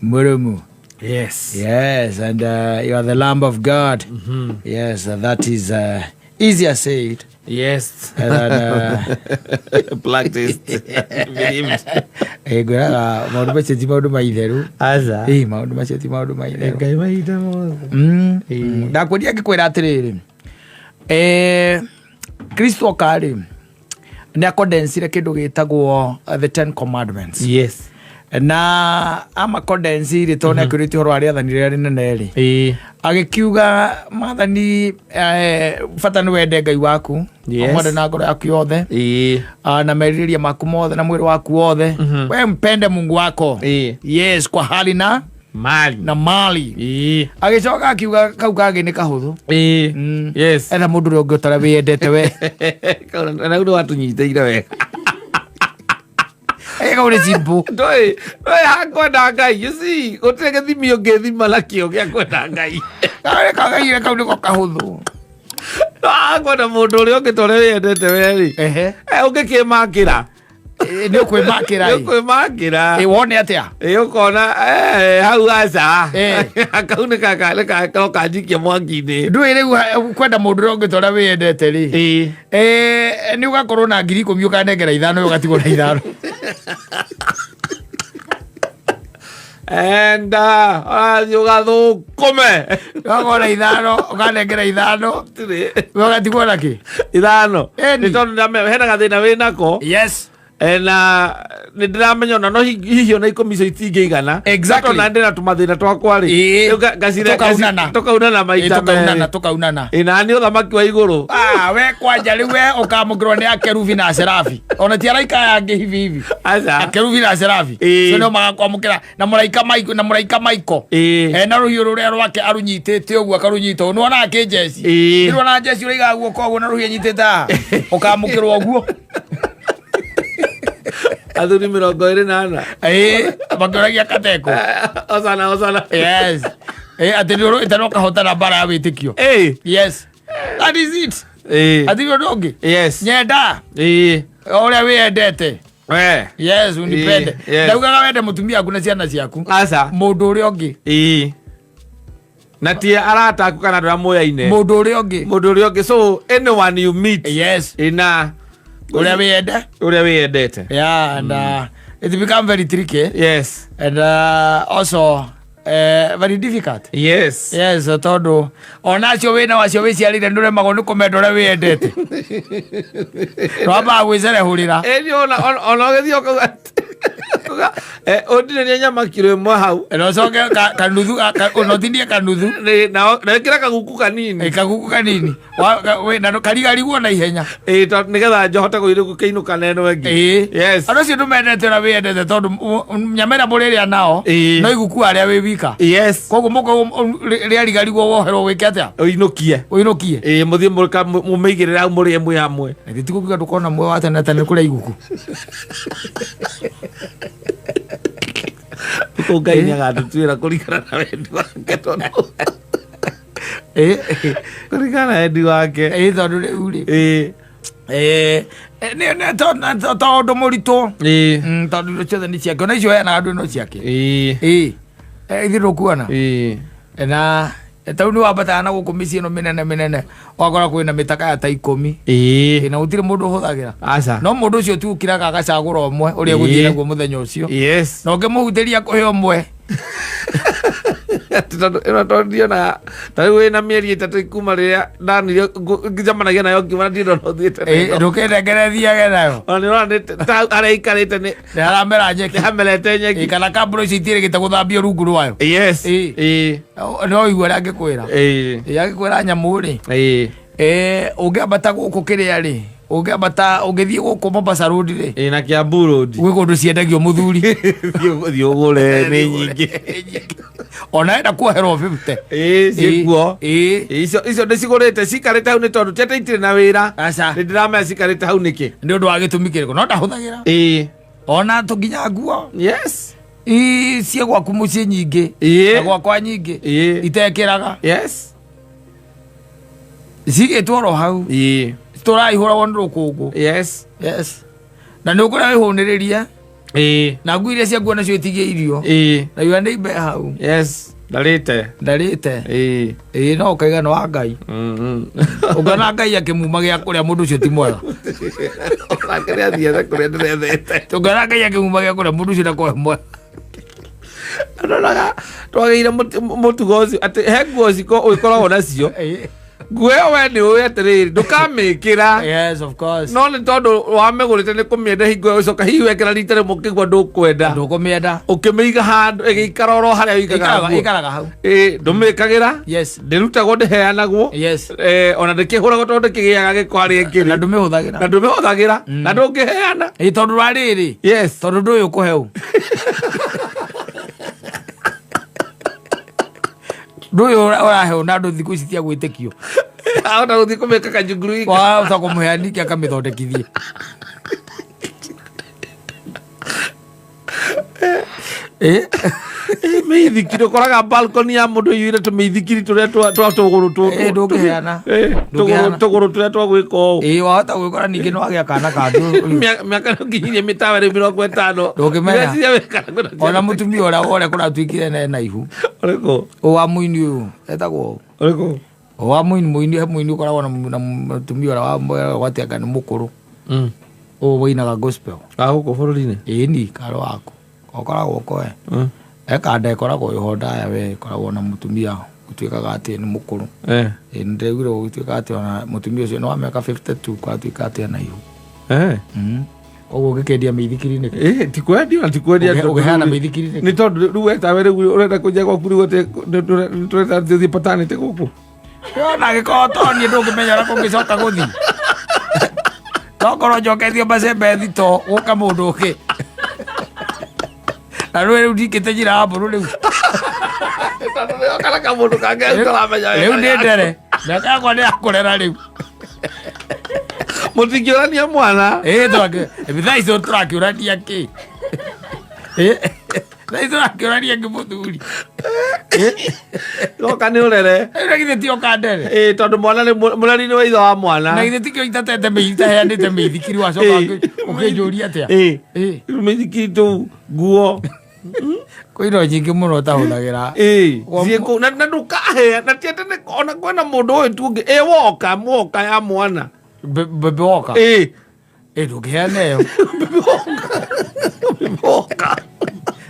mũrũmu. Yes. Yes, and you are the Lamb of God. Yes, that is easier said than practiced. Believed. Ngwĩraga maũndũ macio ti maũndũ ma itherũ. Aca. Ĩ, maũndũ macio ti maũndũ ma itherũ. Ngai mahinda mothe. Ndakwĩria ngĩkwĩra atĩrĩrĩ, Kristo oka-rĩ, nĩ akondensire kĩndũ gĩtagwo the Ten Commandments. Yes. Na amakondensi rĩ, tondũ nĩ akĩũrĩtie ũhoro wa rĩathani rĩrĩa rĩnene rĩ, agĩkiuga maathani, bata nĩ wende Ngai waku, ũmwende na ngoro yaku yothe, na merirĩria maku mothe na mwĩrĩ waku wothe. We mpende Mungu wako, yes, kwa hali na mali na mali. Agĩcoka akiuga kau kangĩ nĩ kahũthũ. Yes. Etha mũndũ ũrĩa ũngĩ ũtarĩa wĩyendete we. Na ũndũ watunyitĩire wega. Kau nĩ simple. Ndũĩ ndũĩ hakwenda Ngai, you see, gũtirĩ gĩthimi ũngĩthima nakĩo gĩa kwenda Ngai. Kagaire kau nĩko kahũthũ. No hakwenda mũndũ ũrĩa ũngĩ ta ũrĩa wĩyendete we rĩ, ũngĩkĩmakĩra. Nĩ ũkwĩmakĩra. Nĩ ũkwĩmakĩra. Wone atĩa? Ĩ, ũkona hau aca, kau nĩ no kanjikia mwaki-inĩ. Ndũĩ rĩu kwenda mũndũ ũrĩa ũngĩ ta ũrĩa wĩyendete rĩ, nĩ ũgakorwo na 10,000, ũkanengera 5, ũgatigwo na 5. Enda ũrathiĩ ũgathũkũme. Ũgakorwo na 5, ũkanengera 5, we ũgatigwo na kĩ? 5. Eni. Nĩ tondũ hena gathĩna wĩ nako. Yes. Na nĩ ndĩramenya ona no hihi ona 10 icio itingĩigana. Exactly. Tondũ ona ndĩna tũmathĩna twakwa rĩ. Ĩĩ. Rĩu Tũkaunana. tũkaunana maita Tũkaunana, merĩ. tũkaunana. Ĩ, na nĩ ũthamaki wa igũrũ. Ah, we kwanja rĩu we ũkamũkĩrwo nĩ akerubi na serafi, ona ti araika aya angĩ hivi hivi. Aca. Akerubi na serafi. So nĩo magakwamũkĩra na mũraika Maiko, na mũraika Maiko. Ena rũhiũ rũrĩa rwake arũnyitĩte ũguo, akarũnyita ũguo. Nĩwonaga kĩnjeci? Nĩwona njeci ũraigaga guoko ũguo na rũhiũ anyitĩte haha? Ũkamũkĩrwo ũguo. Athuri 24. Ĩĩ, makĩũragia kateko. Osana, osana. Yes. Atĩ nĩ ũrũĩte na ũkahotana mbara ya wĩtĩkio. Yes, that is it. Atĩ nĩ ũndũ ũngĩ. Nyenda ũrĩa wĩyendete. We. Yes, unipende. Yes. Ndaugaga wende mũtumia waku na ciana ciaku. Aca. Mũndũ ũrĩa ũngĩ. Na ti arata aku kana andũ arĩa moyaine. Mũndũ ũrĩa ũngĩ. Mũndũ ũrĩa ũngĩ. So anyone you meet. Yes. Ina ũrĩa wĩyende. Ũrĩa wĩyendete. Yeah, and it become very tricky. Yes. And also very difficult. Yes. Yes, tondũ ona acio wĩna wacio wĩciarĩire ndũremagwo nĩ kũmenda ũrĩa wĩyendete. Twambaga gwĩcerehũrĩra. Ĩni ona ũgĩthiĩ ũkauga ũndinĩrie nyama kiro 1 hau. Na ũcoke kanuthu, ona ũtinie kanuthu. Nĩ, na wĩkĩre kaguku kanini. Ĩ, kaguku kanini. Na karigarigwo na ihenya. Ĩ, tondũ nĩgetha njohote gũkĩinũka na ĩno ĩngĩ. Ĩ. Yes. Andũ acio ndũmendete ũrĩa wĩyendete tondũ nyama ĩrĩa mũrĩrĩa nao, no iguku arĩa wĩ wika. Yes. Koguo mũko rĩarigarigwo woherwo wĩke atĩa? Ũinũkie. Ũinũkie. Ĩ, mũthiĩ mũmĩigĩrĩre hau mũrĩe mwĩ hamwe. Na githĩ ti gũkiuga ndũkona muoyo wa tene na tene kũrĩa iguku? Kũu Ngai nĩ agatũtuĩra kũringana na wendi wake tondũ kũringana na wendi wake. Ĩ, tondũ rĩu rĩ. Nĩ to ũndũ mũritũ. Tondũ indo ciothe nĩ ciake. Ona icio heanaga andũ no ciake. Ithuĩ ndũkuona? Na tau nĩ wambataga na gũkũ mĩciĩ ĩno mĩnene mĩnene, ũgakora kwĩna mĩtaka ya ta 10. Na gũtirĩ mũndũ ũhũthagĩra. Aca. No mũndũ ũcio tu ũkiraga agacagũra ũmwe ũrĩa egũthiĩ naguo mũthenya ũcio. Yes. Na ũngĩmũhutĩria kũhe ũmwe. Atĩ tondũ ĩno tondũ ndionaga, ta rĩu wĩna mĩeri 3 kuma rĩrĩa ndanire, ngĩcemanagia nayo ngiuma na ndirĩ ndona ũthiĩte nayo. Ndũkĩnengerethiage nayo. Ona nĩ ũrona nĩ ta harĩa aikarĩte nĩ Nĩ haramera nyeki. Nĩ hamerete nyeki. Kana kambũro icio itiĩrĩgĩte gũthambio rungu rwayo. Yes. No ũigue ũrĩa angĩkwĩra. Angĩkwĩra nyamũ rĩ. Ũngĩambata gũkũ kĩrĩa rĩ, ũngĩambata, ũngĩthiĩ gũkũ Mombasa Road rĩ. Na Kiambu Road. Gwĩ kũndũ ciendagio mũthuri. Thiĩ ũgũre, nĩ nyingĩ. Ona enda kuoherwo 50. Ciĩkuo. Icio ndĩcigũrĩte, cikarĩte hau nĩ tondũ ti atĩ itirĩ na wĩra. Aca. Nĩ ndĩramenya cikarĩte hau nĩkĩ. Nĩ ũndũ wa gĩtũmi kĩrĩkũ? No ndahũthagĩra. Ona tũnginya nguo. Yes. Cie gwaku mũciĩ nyingĩ. Na gwakwa nyingĩ. Itekĩraga. Yes. Cigĩtwo oro hau. Tũraihũragwo nĩ rũkũngũ. Yes. Yes, na nĩ ũkũrĩa wĩhũnĩrĩrie. Na ngui iria ciakuo nacio itigie irio. Na yua nĩ imbe hau. Yes, ndarĩte. Ndarĩte. Ĩĩ, no ũkaiga nĩ wa Ngai. Ũngona Ngai akĩmuma gĩa kũrĩa, mũndũ ũcio ti mwega. Onake nĩ athiĩte kũrĩa ndĩrethete. Ũngona Ngai akĩmuma gĩa kũrĩa, mũndũ ũcio ndakorwo mwega. Ndonaga twagĩire mũtugo ũcio atĩ he nguo ciko ũkoragwo nacio. Nguo ĩyo we nĩ ũĩ atĩrĩrĩ, ndũkamĩkĩra. Yes, of course. No nĩ tondũ wamĩgũrĩte nĩ kũmĩenda, hingo ĩyo ũcoka hihi wekĩra rita rĩmwe ũkĩigua ndũkwenda. Ndũkũmĩenda. Ũkĩmĩiga handũ ĩgĩikara oro harĩa ũigaga nguo. Ĩikaraga hau. Ĩĩ, ndũmĩkagĩra. Ndĩrutagwo, ndĩheanagwo. Ona ndĩkĩhũragwo tondũ ndĩkĩgĩaga gĩko harĩa ĩkĩrĩ. Na ndũmĩhũthagĩra. Na ndũmĩhũthagĩra na ndũngĩheana. Ĩ, tondũ wa rĩrĩ, tondũ ndũĩ ũkũheu, ndũĩ ũraheo na andũ thikũ ici cia gwĩtĩkio. Ahota gũthiĩ kũmĩka kajunguru. Wahota kũmũhea ningĩ akamĩthondekithie. Mĩithikiri, ũkoraga balcony ya mũndũ iyũire tũmĩithikiri tũrĩa twa tũgũrũ Ndũngĩheana. Ndũngĩheana. Tũgũrũ tũrĩa twa gwĩka ũũ. Ĩ, wahota gwĩkora ningĩ nĩ wagĩa kana kangĩ. Mĩaka nĩ ũkinyirie mĩtawa rĩu 50. Ndũngĩmenya. Ndĩreciria wĩkana kwĩna Ona mũtumia ũrĩa ũrĩa kũratuĩkire na ihu. Ũrĩkũ? Ũ wa mũini ũyũ etagwo Ũrĩkũ? Ũ wa mũini, he mũini ũkoragwo na mũtumia ũrĩa wa gwatianga nĩ mũkũrũ, ũyũ wĩinaga gospel. A gũkũ bũrũri-inĩ? Ĩni karo waku ũkoragwo koe ekanda ĩkoragwo ĩho ndaya, we ĩkoragwo na mũtumia ũtuĩkaga atĩ nĩ mũkũrũ. Ĩ, nĩndĩraiguire gũgĩtuĩka atĩ ona mũtumia ũcio nĩ wa mĩaka 52, kwatuĩka atĩ ena ihu. Koguo ũngĩkĩendia mĩithikiri nĩkĩ? Ti kwendia ona ti kwendia. Ũngĩheana mĩithikiri nĩkĩ? Nĩ tondũ rĩu wetawe rĩu ũrenda kũnjia gwaku rĩu atĩ nĩ tũrenda tũthiĩ paternity gũkũ. Ona angĩkorwo to niĩ, ndũngĩmenya ũrĩa kũngĩcoka gũthiĩ, tokorwo njoketie macembe thito gũka mũndũ ũngĩ, na rĩu rĩu ndikĩte njĩra ya mbũrũ rĩu. Tondũ nĩyo kana kamũndũ kangĩ ũtaramenya wega. Rĩu nĩ ndere, mĩaka yakwa nĩ yakũrera rĩu. Mũtingĩũrania mwana. Ĩ, thaa icio tũrakĩũrania kĩ? Ĩ, thaa icio tũrakĩũrania kĩ, mũthuri? Goka nĩ ũrere. Rĩu na githĩ ti ũkandere? Ĩ, tondũ mwana nĩ mũreri nĩ wa ithe wa mwana. Na githĩ tikĩo itatete itaheanĩte mĩithikiri, wacoka ũkĩnjũria atĩa? Ĩ. Rĩu mĩithikiri tũu, nguo. Kwĩ indo nyingĩ mũno ũtahũthagĩra. Ĩ, ciĩ kũu na ndũkahea na ti atĩ ona kwĩna mũndũ ũyũ tu ũngĩ ĩ woka mwoka ya mwana. Bebe woka. Ĩ. Ĩ, ndũngĩheana ĩyo. Woka.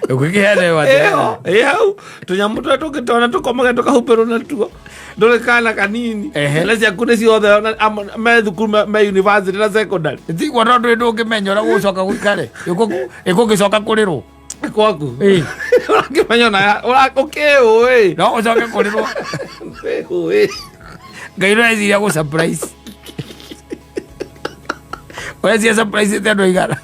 Ũngĩkĩheana ĩyo atĩa? Ĩyo ĩ hau tũnyamũ tũrĩa tũngĩtona tũkomage tũkahumbĩrwo natuo, ndũrĩ kana kanini. Ciana ciaku nĩ ciothe ona me thukuru, me university na secondary. Tiguo, tondũ ndũngĩmenya ũrĩa gũgũcoka gũikare, ĩkũgĩcoka kũrĩrwo. Kwaku. Ĩ. Ũrakĩmenya ona ũkĩũĩ. No ũcoke kũrĩrwo. Ũĩ. Ngai no eciria gũ surprise, ũreciria surprise ĩte andũ aigana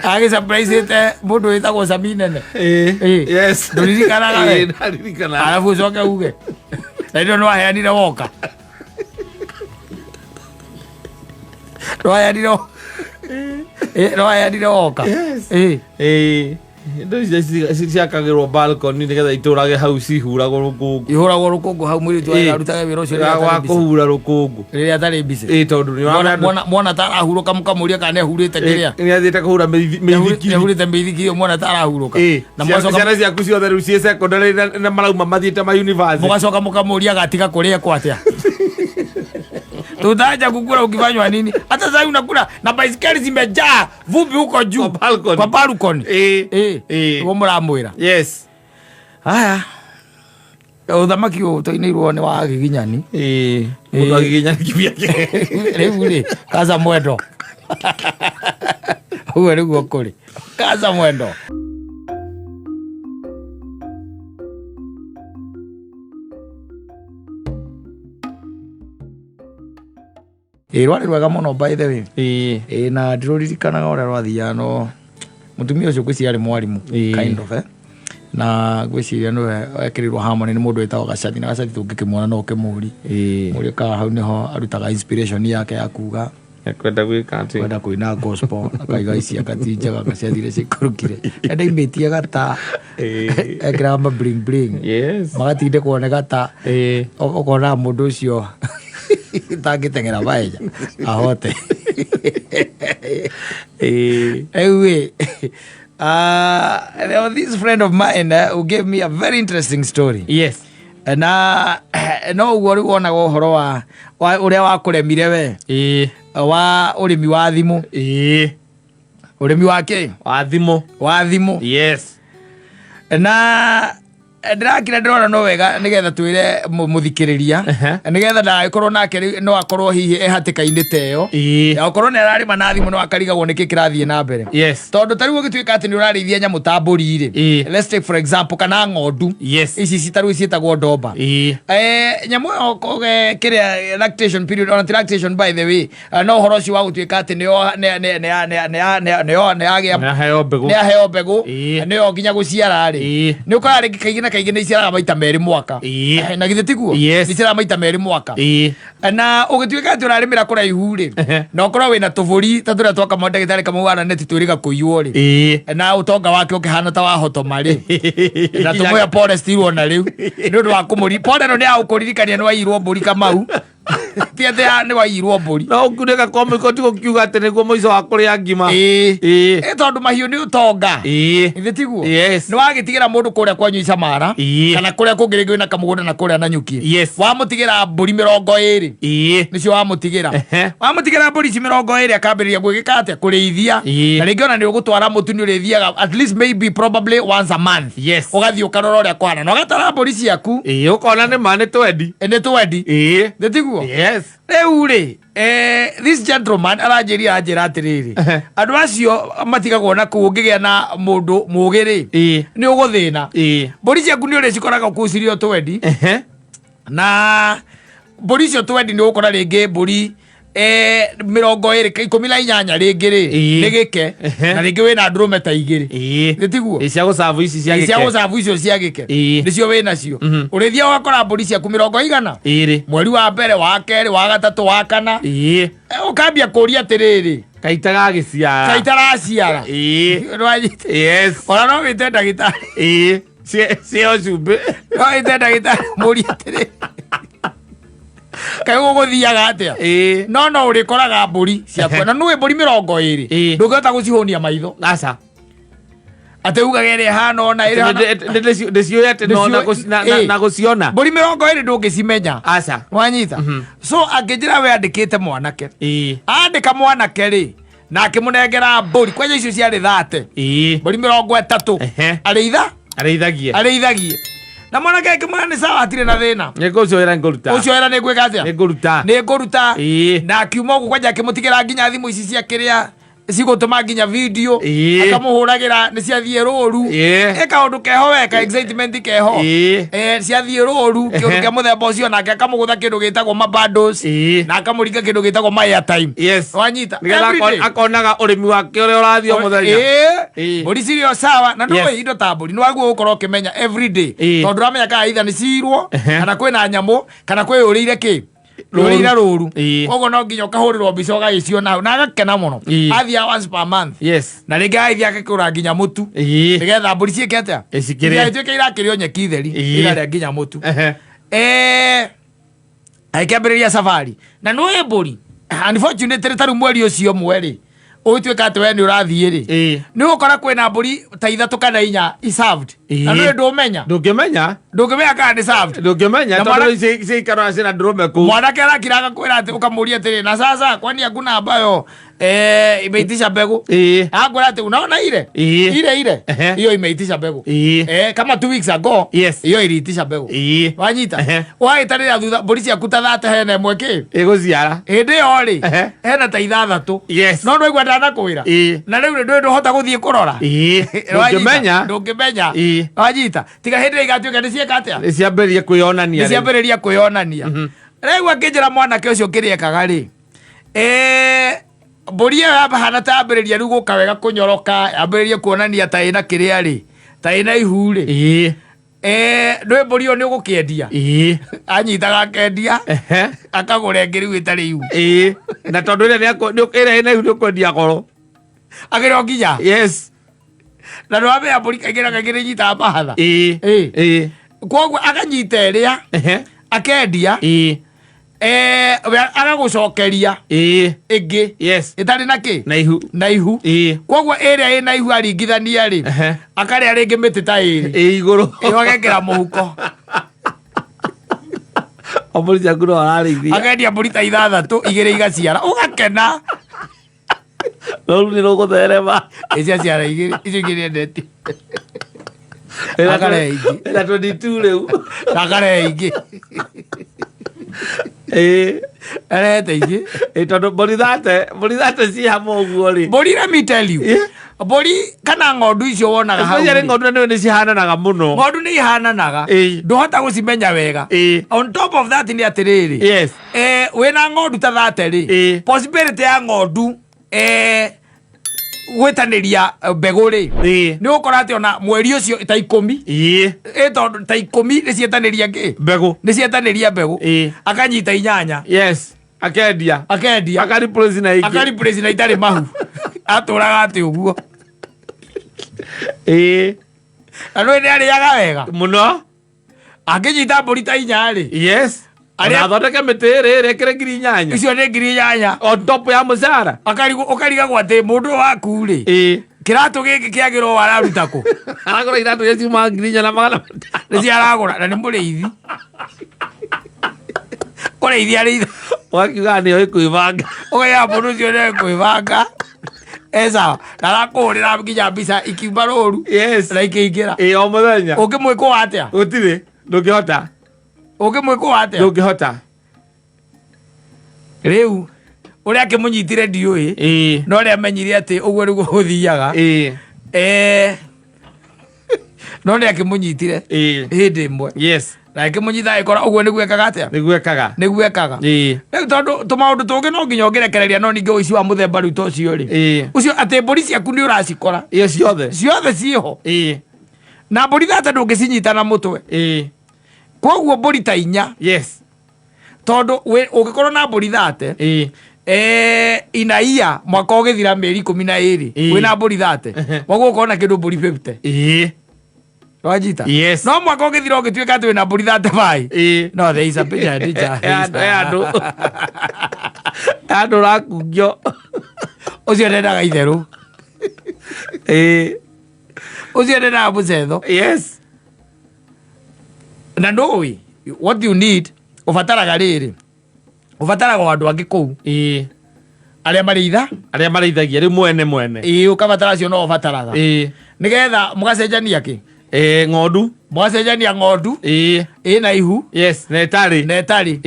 agĩ surprise ĩte mũndũ wĩtagwo Sami Nene. Ĩ. Yes. Ndũririkanaga we? Ĩ, ndaririkana. Arabu ũcoke uge na ino nĩwaheanire woka, nĩwaheanire, nĩwaheanire woka. Yes. Ĩ. Ĩ, indo icio ciakagĩrwo balcony nĩgetha itũrage hau cihuragwo rũkũngũ. Ihũragwo rũkũngũ hau, mũirĩtu Ĩ. arutaga wĩra ũcio rĩrĩa wa atarĩ busy. Kũhura rũkũngũ. Rĩrĩa atarĩ busy. Ĩ, tondũ nĩ Mwana- mwana tarahurũka, mũkamũria kana nĩahurĩte kĩrĩa. Nĩ athiĩte kũhura mĩithikiri. Nĩahurĩte mĩithikiri, mwana tarahurũka. Ĩ, Na mũgacoka ciana ciaku ciothe rĩu ciĩ secondary na marauma mathiĩte ma university. Mũgacoka mũkamũria agatiga kũrĩa kwa atĩa, tutaja kukula ukifanywa nini? Hata sasa unakula na baiskeli zimejaa vumbi huko juu. Kwa balcony. Kwa balcony. Ĩ. Ĩ. Ĩ. Nĩguo mũramwĩra. Yes. Haya, ũthamaki ũyũ tũinĩirwo nĩ wa giginyani. Ĩ, mũndũ agĩginya kibia. Rĩu rĩ, kaza mwendo, ũguo nĩguo kũrĩ, kaza mwendo. Ĩ, rwarĩ rwega mũno, by the way. Ĩ. Ĩ, na ndirũririkanaga ũrĩa rwathiaga, no mũtumia ũcio ngwĩciria arĩ mwarimũ. Ĩ. Kind of, eh? Na ngwĩciria nĩwe ekĩrĩirwo harmony nĩ mũndũ wĩtagwo Gacathi, na Gacathi tũngĩkĩmuona no ũkĩmũri mũrĩ kaga hau nĩho arutaga inspiration yake ya kuga. Kwenda gwĩka atĩ Kwenda kũina gospel, akaiga ici akati njega gaciathire ciikũrũkire, endaimĩtie gata, ekĩraga ma bling bling, magatindĩkwo nĩ gata. Ũkona mũndũ ũcio tangĩteng'era mahenya ahote. Rĩu ĩ, there was this friend of mine who gave me a very interesting story. Na no ũguo rĩu wonaga ũhoro wa ũrĩa wakũremire we wa ũrĩmi wa thimũ. Ũrĩmi wa kĩ? Wa thimũ. Wa thimũ. Na ndĩrakira ndĩrona no wega nĩgetha twĩre mũthikĩrĩria, nĩgetha ndagagĩkorwo nake rĩu no akorwo hihi e hatĩka-inĩ ta ĩyo, ya gũkorwo nĩ ararĩma na thimũ no akarigagwo nĩkĩ kĩrathiĩ na mbere. Tondũ ta rĩu ũgĩtuĩka atĩ nĩ ũrarĩithia nyamũ ta mbũri rĩ, let's take for example kana ng'ondu, ici citarũ ciĩtagwo ndomba. Nyamũ ĩyo kĩrĩa lactation period, ona ti lactation by the way, no ũhoro ũcio wa gũtuĩka atĩ nĩyo nĩ yagĩa Nĩaheo mbegũ. Nĩ aheo mbegũ, nĩyo nginya gũciara rĩ, nĩ ũkoraga rĩngĩ kaingĩ na kaingĩ nĩ iciaraga maita merĩ mwaka. Na githĩ tiguo? Yes. Nĩ iciaraga maita merĩ mwaka. Na ũgĩtuĩka atĩ ũrarĩmĩra kũraihu rĩ, na ũkorwo wĩna tũbũri ta tũrĩa twakama ndagĩtarĩ Kamau wa neti twĩrĩga kũiywo rĩ, na ũtonga wake ũkĩhana ta wahotoma rĩ, na tũmũhe pole still ona rĩu nĩ ũndũ wa kũmũri pole ĩno nĩ ya gũkũririkania nĩ waiyirwo mbũri Kamau, ti atĩ nĩ waiyirwo mbũri. No ũkunĩka kwa mũiko ti gũkiuga atĩ nĩguo mũico wa kũrĩa ngima. Ĩ tondũ mahiũ nĩ ũtonga. Githĩ tiguo? Yes. Nĩ wagĩtigĩra mũndũ kũrĩa kwanyu Icamara, kana kũrĩa kũngĩ rĩngĩ wĩna kamũgũnda na kũrĩa Nanyuki, wamũtigĩra mbũri 20, nĩcio wamũtigĩra. Wamũtigĩra mbũri ici 20, akambĩrĩria gwĩgĩka atĩa? Kũrĩithia. Na rĩngĩ ona nĩ ũgũtwara mũtu, nĩ ũrĩthiaga at least maybe probably once a month, ũgathiĩ ũkarora ũrĩa kũhana na ũgatara mbũri ciaku. Ũkona nĩ ma nĩ twendi. Nĩ twendi. Nĩ tiguo? Yes. Rĩu rĩ, this gentleman aranjĩria, anjĩra atĩrĩrĩ, andũ acio matigagwo na kũu, ũngĩgĩa na mũndũ mũgĩ rĩ, nĩ ũgũthĩna. Mbũri ciaku nĩ ũrĩcikoraga kũu cirĩ o twendi. Na mbũri icio twendi, nĩ ũgũkora rĩngĩ mbũri 20, 18 rĩngĩ rĩ, nĩ gĩke, na rĩngĩ wĩna ndũrũme ta igĩrĩ. Nĩ tiguo? Ĩ, cia gũcabu ici cia cia gĩke. Gũcabu icio cia gĩke, nĩcio wĩ nacio. Ũrĩthia ũgakora mbũri ciaku mĩrongo igana 20. Mweri wa mbere, wa kerĩ, wa gatatũ, wa kana, ũkambia kũria atĩrĩrĩ, Kaita gagĩciara. Kaitaraciara. Nĩwanyita? Yes. Ona no wĩte ndagĩtarĩ. Cio cumbĩ. No wĩte ndagĩtarĩ, mũrie atĩrĩrĩ, kaĩ gũgũthiaga atĩa? No ũrĩkoraga mbũri ciaku na nũĩ mbũri 20, ndũngĩhota gũcihũnia maitho. Aca. Atĩ ugaga ĩrĩa ĩhana ũna, ĩrĩa ĩhana. Ndĩciũĩ atĩ no na na gũciona. Mbũri 20 ndũngĩcimenya. Aca. Wanyita? So angĩnjĩra we andĩkĩte mwanake, andĩka mwanake rĩ, na akĩmũnengera mbũri kwanja icio ciarĩ 30, mbũri 30, arĩitha. Arĩithagie. Arĩithagie, na mwanake akĩmwĩra nĩ sawa, hatirĩ na thĩna. Nĩ ũcio wĩra ngũruta. Ũcio wĩra nĩ ngwĩka atĩa? Nĩ ngũruta. Nĩ ngũruta. Na akiuma ũguo kwanja akĩmũtigĩra nginya thimũ ici cia kĩrĩa cigũtũma nginya video, akamũhũragĩra nĩ ciathiĩ rũru. Ĩ kaũndũ keho we, ka excitement keho. Ciathiĩ rũru, kĩũndũ kĩa mũthemba ũcio, nake akamũgũtha kĩndũ gĩtagwo ma bundles, na akamũringa kĩndũ gĩtagwo ma airtime. Wanyita? Nĩgetha Every day. Akonaga ũrĩmi wake ũrĩa ũrathiĩ o mũthenya. Mbũri cirĩ o sawa, na ndũĩ indo ta mbũri nĩ waguo gũkorwo ũkĩmenya every day, tondũ ndũramenya kana either nĩ cirwo, kana kwĩna nyamũ, kana kwĩ ũrĩire kĩ rũrĩire rũru. Koguo no nginya ũkahũrĩrwo mbica ũgagĩciona hau, na agakena mũno. Athiaga once per month, na rĩngĩ agĩthiĩ agakĩgũra nginya mũtu, nĩgetha mbũri ciĩke atĩa? Cikĩrĩe. Ituĩke irakĩrĩo nyeki theri, irarĩa nginya mũtu. Agĩkĩambĩrĩria safari, na nĩũĩ mbũri unfortunately ta rĩu mweri ũcio ũmwe rĩ, ũgĩtuĩka atĩ we nĩ ũrathiĩ rĩ, nĩ ũgũkora kwĩna mbũri ta ithatũ kana inya i served, na nĩũĩ ndũmenya. Ndũngĩmenya. Ndũngĩmenya kana nĩ served. Ndũngĩmenya. Na tondũ ciikaraga ciĩna ndũrũme kũu. Mwanake arakira agakwĩra atĩ, ũkamũria atĩrĩ, na sasa kwani hakuna ambayo imeitisha mbegu? Akwĩra atĩ unaona ile, ile ile, hiyo imeitisha mbegu, kama 2 weeks ago, hiyo iliitisha mbegu. Wanyita? Wagĩtarĩra thutha mbũri ciaku ta 30, hena ĩmwe kĩ Ĩgũciara. Hĩndĩ ĩyo rĩ, hena ta ithathatũ. No ndwaigua ndanakwĩra? Na rĩu rĩ, ndũĩ ndũhota gũthiĩ kũrora. Wanyita? Ndũngĩmenya. Ndũngĩmenya. Wanyita? Tiga hĩndĩ ĩrĩa igatuĩka nĩ cieka atĩa? Nĩ ciambĩrĩria kwĩyonania Nĩ rĩu. Ciambĩrĩria kwĩyonania. Rĩu akĩnjĩra mwanake ũcio kĩrĩa ekaga rĩ, mbũri ĩyo yahana ta yambĩrĩria rĩu gũka wega kũnyoroka, yambĩrĩria kuonania ta ĩna kĩrĩa rĩ, ta ĩna ihu rĩ. Ndwĩ mbũri ĩyo nĩ ũgũkĩendia. Anyitaga akendia. Akagũra ĩngĩ rĩu ĩtarĩ ihu. Ĩĩ, na tondũ ĩrĩa ĩrĩa ĩna ihu nĩ ũkwendia goro. Agĩrĩ o nginya. Yes. Na nĩ wamenya mbũri kaingĩ na kaingĩ nĩ inyitaga mahatha. Ĩĩ. Ĩĩ. Ĩĩ. Koguo akanyita ĩrĩa akendia. We agagũcokeria ĩngĩ ĩtarĩ na kĩ? Na ihu. Na ihu. Koguo ĩrĩa ĩna ihu aringithania rĩ, akarĩa rĩngĩ mĩtĩ ta ĩrĩ. Ĩ igũrũ. Ĩyo agekĩra mũhuko. O mbũri ciaku no ararĩithia. Akendia mbũri ta ithathatũ, igĩrĩ igaciara, ũgakena. No rĩu nĩ rũgũtherema. Ĩciaciara igĩrĩ, icio ingĩ nĩendetie. Akarehe ingĩ. Ĩna 22 rĩu. Akarehe ingĩ. Ĩĩ. Arehete ingĩ. Ĩ, tondũ mbũri 30 ciĩ hamwe ũguo rĩ. Mbũri, let me tell you, mbũri kana ng'ondu icio wonaga hau Especially rĩ, ng'ondu na nĩwe nĩ cihananaga mũno. Ng'ondu nĩ ihananaga. Ndũhota gũcimenya wega. On top of that nĩ atĩrĩrĩ, wĩna ng'ondu ta 30 rĩ, possibility ya ng'ondu gwĩtanĩria mbegũ rĩ, nĩ ũgũkora atĩ ona mweri ũcio ta 10, tondũ ta 10 nĩ ciĩtanĩria kĩ? Mbegũ. Nĩ ciĩtanĩria mbegũ. Akanyita inyanya. Yes, akendia. Akendia. Akareplace na ingĩ. Akareplace na itarĩ mahu. Atũraga atĩ ũguo. Na nĩ nĩ arĩaga wega mũno. Angĩnyita mbũri ta inya rĩ, Ona athondeke mĩtĩ ĩrĩ ĩrĩ ĩkĩre 8,000. Icio nĩ 8,000. On top ya mũcara. Ũkarigagwo atĩ mũndũ ũyũ waku rĩ, kĩratũ gĩkĩ kĩagĩrwo araruta kũ? Aragũra iratũ iria ciuma 4,500. Nĩ ciaragũra na nĩ mũrĩithi, kũrĩithia arĩitha. Ũgakiuga nĩ oĩ kwĩbanga. Ũgaya mũndũ ũcio nĩ kwĩbanga esawa na arakũhũrĩra nginya mbica ikiuma rũru na ikĩingĩra. Ĩĩ, o mũthenya. Ũngĩmwĩkũa atĩa? Gũtirĩ, ndũngĩhota. Ũngĩmwĩkũa atĩa? Ndũngĩhota. Rĩu ũrĩa akĩmũnyitire ndiũĩ, no ũrĩa amenyire atĩ ũguo nĩguo gũthiaga. No nĩ akĩmũnyitire hĩndĩ ĩmwe na akĩmũnyita agĩkora ũguo nĩguo ekaga atĩa? Nĩguo ekaga. Nĩguo ekaga. Rĩu tondũ tũmaũndũ tũngĩ no nginya ũngĩrekereria, no ningĩ ũici wa mũthemba rĩu ta ũcio rĩ, ũcio atĩ mbũri ciaku nĩ ũracikora. Iyo ciothe. Ciothe ciĩho. Na mbũri 30 ndũngĩcinyita na mũtwe. Koguo mbũri ta inya, tondũ ũngĩkorwo na mbũri 30, inaia mwaka ũgĩthira mĩeri 12, wĩna mbũri 30, mwaka ũkorwo na kĩndũ mbũri 50. Wajita? Yes. No mwaka ũgĩthira ũgĩtuĩka atĩ wĩna mbũri 35, no there is a picture teacher. Andũ andũ ũrakungio. Ũcio ndendaga itherũ. Ũcio ndendaga mũcetho. Na ndũĩ what you need, ũbataraga rĩrĩ, ũbataraga o andũ angĩ kũu arĩa marĩitha. Arĩa marĩithagia rĩu mwene mwene. Ĩĩ, ũkabatara acio, no ũbataraga nĩgetha mũgacenjania kĩ? Ng'ondu. Mũgacenjania ng'ondu ĩna ihu Yes, na ĩtarĩ. Na ĩtarĩ.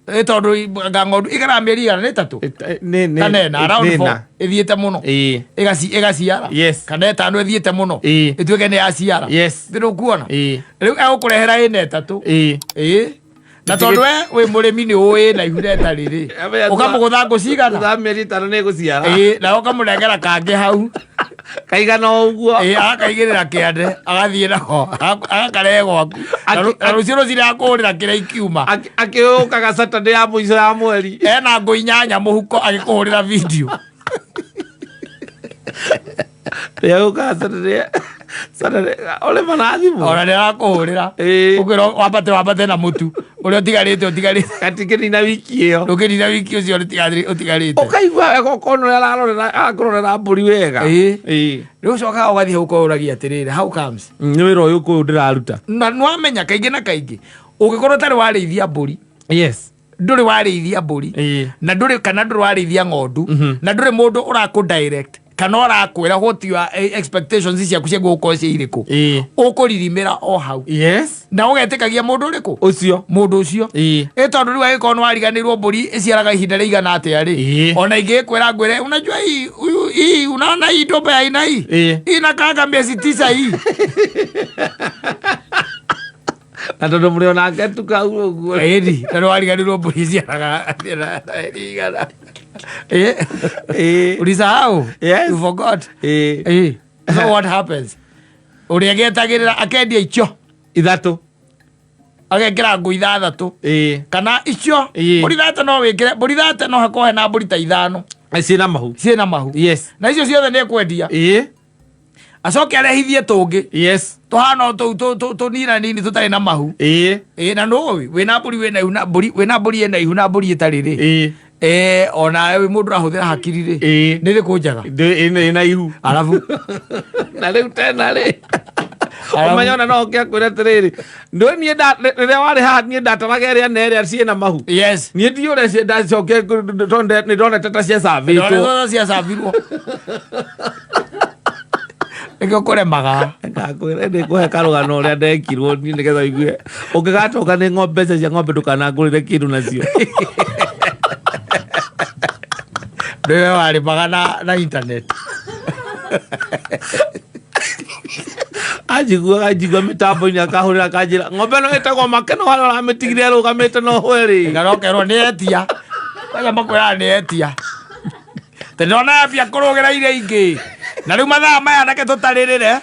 Ĩ tondũ nga ng'ondu ikaraga mĩeri igana nĩ ĩtatũ kana ĩna, around 4 ĩthiĩte mũno, ĩgaciara, kana ĩtano ĩthiĩte mũno, ĩtuĩke nĩ yaciara. Ndĩrũkuona rĩu egũkũrehera ĩna ĩtatũ. Ĩĩ, na tondũ we wĩ mũrĩmi nĩ ũĩ na ihu na ĩtarĩ rĩ, ũkamũgũtha ngũ cigana? Thutha wa mĩeri 5 nĩ ĩgũciara. Ĩĩ, na ũkamũnengera kangĩ hau. Kaigana o ũguo. Ĩĩ, agakaigĩrĩra kĩande agathiĩ nako agakarehe gwaku. Na rũciũ rũcinĩ akũhũrĩra kĩrĩa ikiuma. Akĩũkaga Saturday ya mũico ya mweri. Ena ngũ inyanya mũhuko agĩkũhũrĩra video. Nĩagũkaga Saturday ũrĩ na thimũ. Ona nĩ arakũhũrĩra. Ũkwĩra wambate wambate na mũtu ũrĩa ũtigarĩte ũtigarĩte. Gatikĩnina wiki ĩyo. Ndũngĩnina wiki ũcio ũtigarĩte. Ũkaigua wega ũkona ũrĩa ararorera arakũrorera mbũri wega. Rĩu ũcokaga ũgathiĩ hau ũkoragia atĩrĩrĩ, how comes? Nĩ wĩra ũyũ kũyũ ndĩraruta. Na nĩwamenya kaingĩ na kaingĩ ũngĩkorwo ũtarĩ warĩithia mbũri, ndũrĩ warĩithia mbũri, na ndũrĩ kana ndũrĩ warĩithia ng'ondu, na ndũrĩ mũndũ ũrakũ direct kana ũrakwĩra what your expectations ciaku ciaguo gũkorwo ciĩ irĩkũ, ũkũririmĩra o hau na ũgetĩkagia mũndũ ũrĩkũ? Ũcio. Mũndũ ũcio. Ĩ tondũ rĩu angĩkorwo nĩ wariganĩirwo mbũri ĩciaraga ihinda rĩigana atĩa rĩ, ona ingĩkwĩra ngwĩre unajua hii hii unaona hii ndombe ya aina hii, hii inakaanga miezi 9 hii. Na tondũ mũrĩ onake tukau ũguo. Ĩni, na nĩ wariganĩirwo mbũri ĩciaraga igana. Ulisahau. You forgot. So what happens, ũrĩa agĩetagĩrĩra akendia icio. Ithatũ. Agekĩra ngũ ithathatũ. Kana icio. Mbũri 30 no wĩkĩre mbũri 30, no hakorwo hena mbũri ta ithano. Ciĩna mahu. Ciĩna mahu. Na icio ciothe nĩ ekwendia. Acoke arehithie tũngĩ. Tũhana o tũu tũnina nini tũtarĩ na mahu. Ĩĩ, na nũĩ wĩna mbũri wĩna ihu na mbũri wĩna mbũri ĩna ihu na mbũri ĩtarĩ rĩ, onawe wĩ mũndũ ũrahũthĩra hakiri rĩ, nĩ rĩkũ njega? Ĩna ihu. Arabu Na rĩu tena rĩ, Arabu- ũmenye ona no ũke akwĩre atĩrĩrĩ, ndũĩ niĩ rĩrĩa warĩ haha niĩ ndataraga ĩrĩa na ĩrĩa ciĩna mahu. Niĩ ndiũ ũrĩa ndacokia tondũ nĩ ndonete ta ciacabĩtwo. Ndona ciacabirwo nĩkĩo kũremaga. Ngakwĩra nĩ kũhe karũgano ũrĩa ndekirwo niĩ nĩgetha ũigue ũngĩgatoka nĩ ng'ombe, mbeca cia ng'ombe ndũkanangũrĩre kĩndũ nacio. Nĩwe warĩmaga na internet. Anjiguaga njigua mĩtambo-inĩ akahũrĩra akanjĩra ng'ombe ĩno ĩtagwo Makeno harĩa ũramĩtigire ĩrũgamĩte no hwerĩ. Ngarokerwo nĩ etia kwanja makwĩraga nĩ etia tondona yambia kũrũgĩra iria ingĩ na rĩu mathaa maya reke tũtarĩrĩre.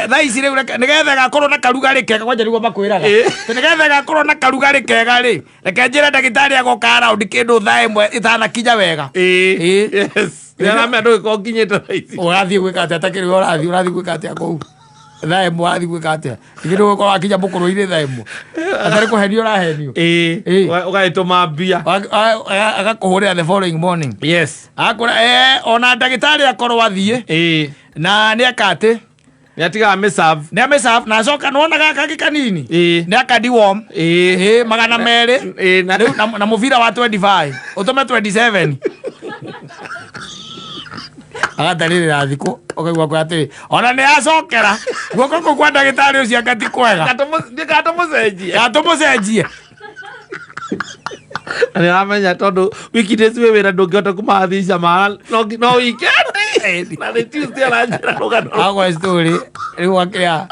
Thaa ici rĩu nĩgetha gakorwo na karugarĩ kega kwanja nĩguo makwĩraga. Nĩgetha gakorwo na karugarĩ kega rĩ, reke njĩre ndagĩtarĩ agoka raundi kĩndũ thaa 1 ĩtanakinya wega. Yes, nĩaramenya ndũgĩkorwo nginyĩte thaa ici. Ũrathiĩ gwĩka atĩa takĩrĩ ũrathiĩ gwĩka atĩa kũu thaa 1, ũrathiĩ gwĩka atĩa ningĩ ndũgũkorwo wakinya mũkũrũ-inĩ thaa 1 atarĩ kũhenio ũrahenio. Ũgagĩtũma mbia. Agakũhũrĩra the following morning. Akũra ona ndagĩtarĩ akorwo athiĩ na nĩ aka atĩ Nĩ atigaga mĩserve. Nĩ amĩserve na acoka nĩwona gaka kangĩ kanini nĩ aka deworm. 200. Na rĩu na mũbira wa 25 ũtũme 27 agatarĩrĩra thikũ ũkaigua kwa atĩrĩ ona nĩ acokera guoko kũu kwa ndagĩtarĩ ũcio anga ti kwega. Ndikatũmũcenjie. Gatũmũcenjie. Na nĩũramenya tondũ weekdays wĩ wĩra ndũngĩhota kũmathica mara no weekend na nĩ Tuesday aranjĩra rũgano. Agwa story rĩu akĩra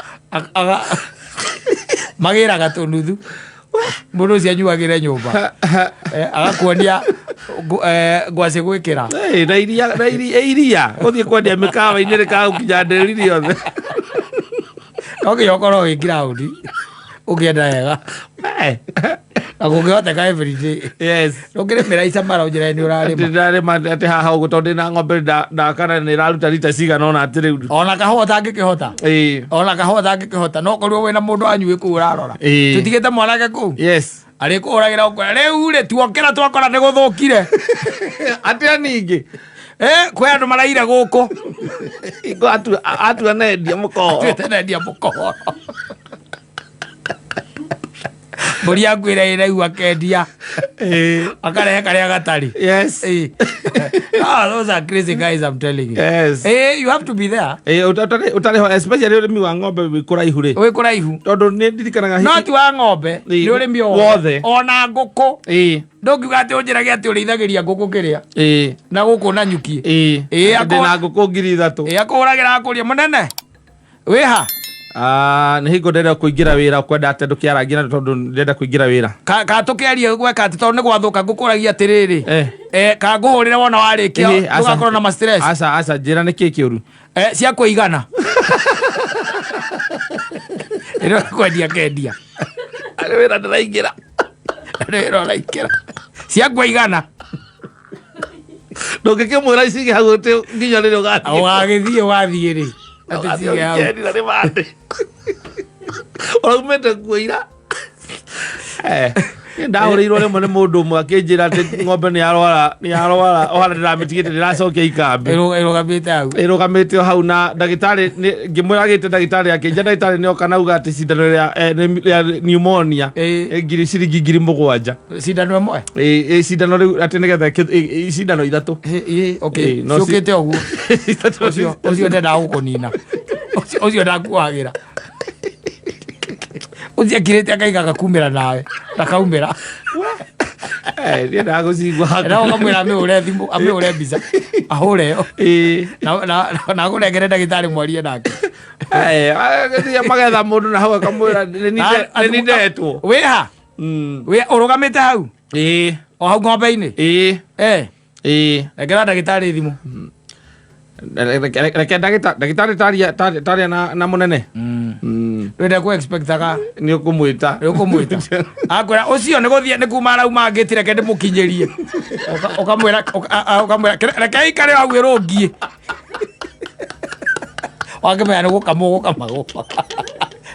magĩraga tũnuthu mũndũ ũcio anyuagĩre nyũmba. Agakuonia ngwacĩ gwĩkĩra. Na iria na iria iria ũthiĩ kwendia mĩkawa-inĩ rĩkagũkinya ndĩri rĩothe. No nginya ũkorwo wĩ ground ũngĩenda wega na kũngĩhoteka every day. Ndũngĩrĩmĩra icamara ũnjĩre nĩ ũrarĩma. Ndĩrarĩma atĩ haha ũguo tondũ ndĩna ng'ombe ndakana nĩ ĩraruta rita cigana ũna atĩ rĩu. Ona kahũa ũtangĩkĩhota. Ona kahũa ũtangĩkĩhota no ũkorirwo wĩna mũndũ wanyu wĩ kũu ũrarora. Tũtigĩte mwanake kũu. Arĩkũhũragĩra ũkwĩra rĩu rĩ tuokĩra twakora nĩ gũthũkire. Atĩa ningĩ? Kwĩ andũ maraire gũkũ. Hingo atua nendia mũkohoro. Atuĩte nendia mũkohoro. Mbũri yaku ĩrĩa ĩraigua akendia. Akarehe karĩa gatarĩ. Ah, those are crazy guys, I'm telling you. You have to be there. Ũtarĩ ho, especially ũrĩmi wa ng'ombe wĩ kũraihu rĩ. Wĩ kũraihu. Tondũ nĩ ndirikanaga No ti wa ng'ombe, nĩ ũrĩmi o wothe. Ona ngũkũ. Ndũngiuga atĩ ũnjĩrage atĩ ũrĩithagĩria ngũkũ kĩrĩa. Na gũkũ na nyuki. Ndĩna ngũkũ 3,000. Akũhũragĩra akũria mũnene. Wĩha? Nĩ hingo ndĩrenda kũingĩra wĩra kwenda atĩ ndũkĩarangia na tondũ ndĩrenda kũingĩra wĩra. Ka tũkĩarie gweka atĩ tondũ nĩ gwathũka ngũkũragia atĩrĩrĩ. Ka ngũhũrĩre wona warĩkia ndũgakorwo na ma stress. Aca, aca, njĩra nĩ kĩ kĩũru? Cia kũigana. Ĩno kwendia kendia. Arĩ wĩra ndĩraingĩra. Arĩ wĩra ũraingĩra. Cia kũigana. Ndũngĩkĩmwĩra icige hau atĩ nginya rĩrĩa ũgathiĩ. Ũgagĩthiĩ ũgathiĩ rĩ. Atĩ cige hau. Ũgathiĩ na nĩ mandĩ. Ũraumĩte kuo ira. Ndahũrĩirwo rĩmwe nĩ mũndũ ũmwe akĩnjĩra atĩ ng'ombe nĩ yarwara, nĩ yarwara, o harĩa ndĩramĩtigĩte ndĩracokia ikambĩ. Ĩrũgamĩte hau. Ĩrũgamĩte o hau na ndagĩtarĩ nĩ- ngĩmwĩra agĩte ndagĩtarĩ akĩnjĩra ndagĩtarĩ nĩ oka na auga atĩ cindano nĩ rĩa pneumonia, ngiri ciringi 7,000. Cindano ĩmwe? Cindano rĩu atĩ nĩgetha cindano ithatũ. Okay. No ci- Ciũkĩte ũguo. Ithatũ Ũcio ndendaga gũkũnina. Ũcio ndakuagĩra. Ũcio akirĩte akaiga gakumĩra nawe. Ndakaumĩra. Niĩ ndagũcigua hakuhĩ. Na ũkamwĩra amĩhũre thimũ, amĩhũre mbica. Ahũre ĩyo. Na akũnengere ndagĩtarĩ mwarie nake. Agĩthiĩ magetha mũndũ na hau akamwĩra, nĩ nindetwo. Wĩha? Wĩ ũrũgamĩte hau? O hau ng'ombe-inĩ? Nengera ndagĩtarĩ thimũ. Reke ndagĩtarĩ taria na mũnene. Ndwenda kũ expectaga. Nĩ ũkũmwĩta. Nĩ ũkũmwĩta akwĩra ũcio nĩ gũthiĩ nĩ kuma arauma ngĩti, reke ndĩmũkinyĩrie. Ũkamwĩra ũkamwĩra, "Reke aikare hau ĩrũngiĩ." Wakĩmenya nĩ gũkamwo gũkamagwo.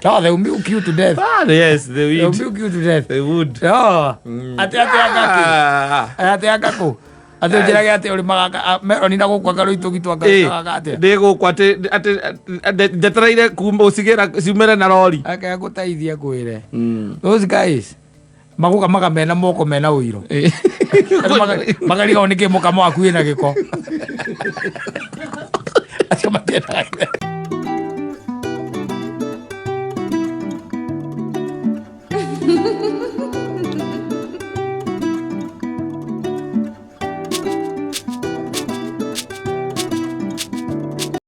No, they will milk you to death. Ah, yes, they They will would. milk you to death. They would. No. Atĩ angakĩ Ah. atĩ angakũ atĩ ũnjĩrage atĩ ũrĩmaga meroni na gũkũ anga rũitũgi twangakaga atĩa? Ndĩ gũkũ atĩ njetereire kuma ũcigĩra ciumĩre na rori. Ake agũteithia kwĩre those guys magũkamaga mena moko mena ũiro. Makarigwo nĩkĩ mũkamo waku wĩna gĩko. Acio matiendaga.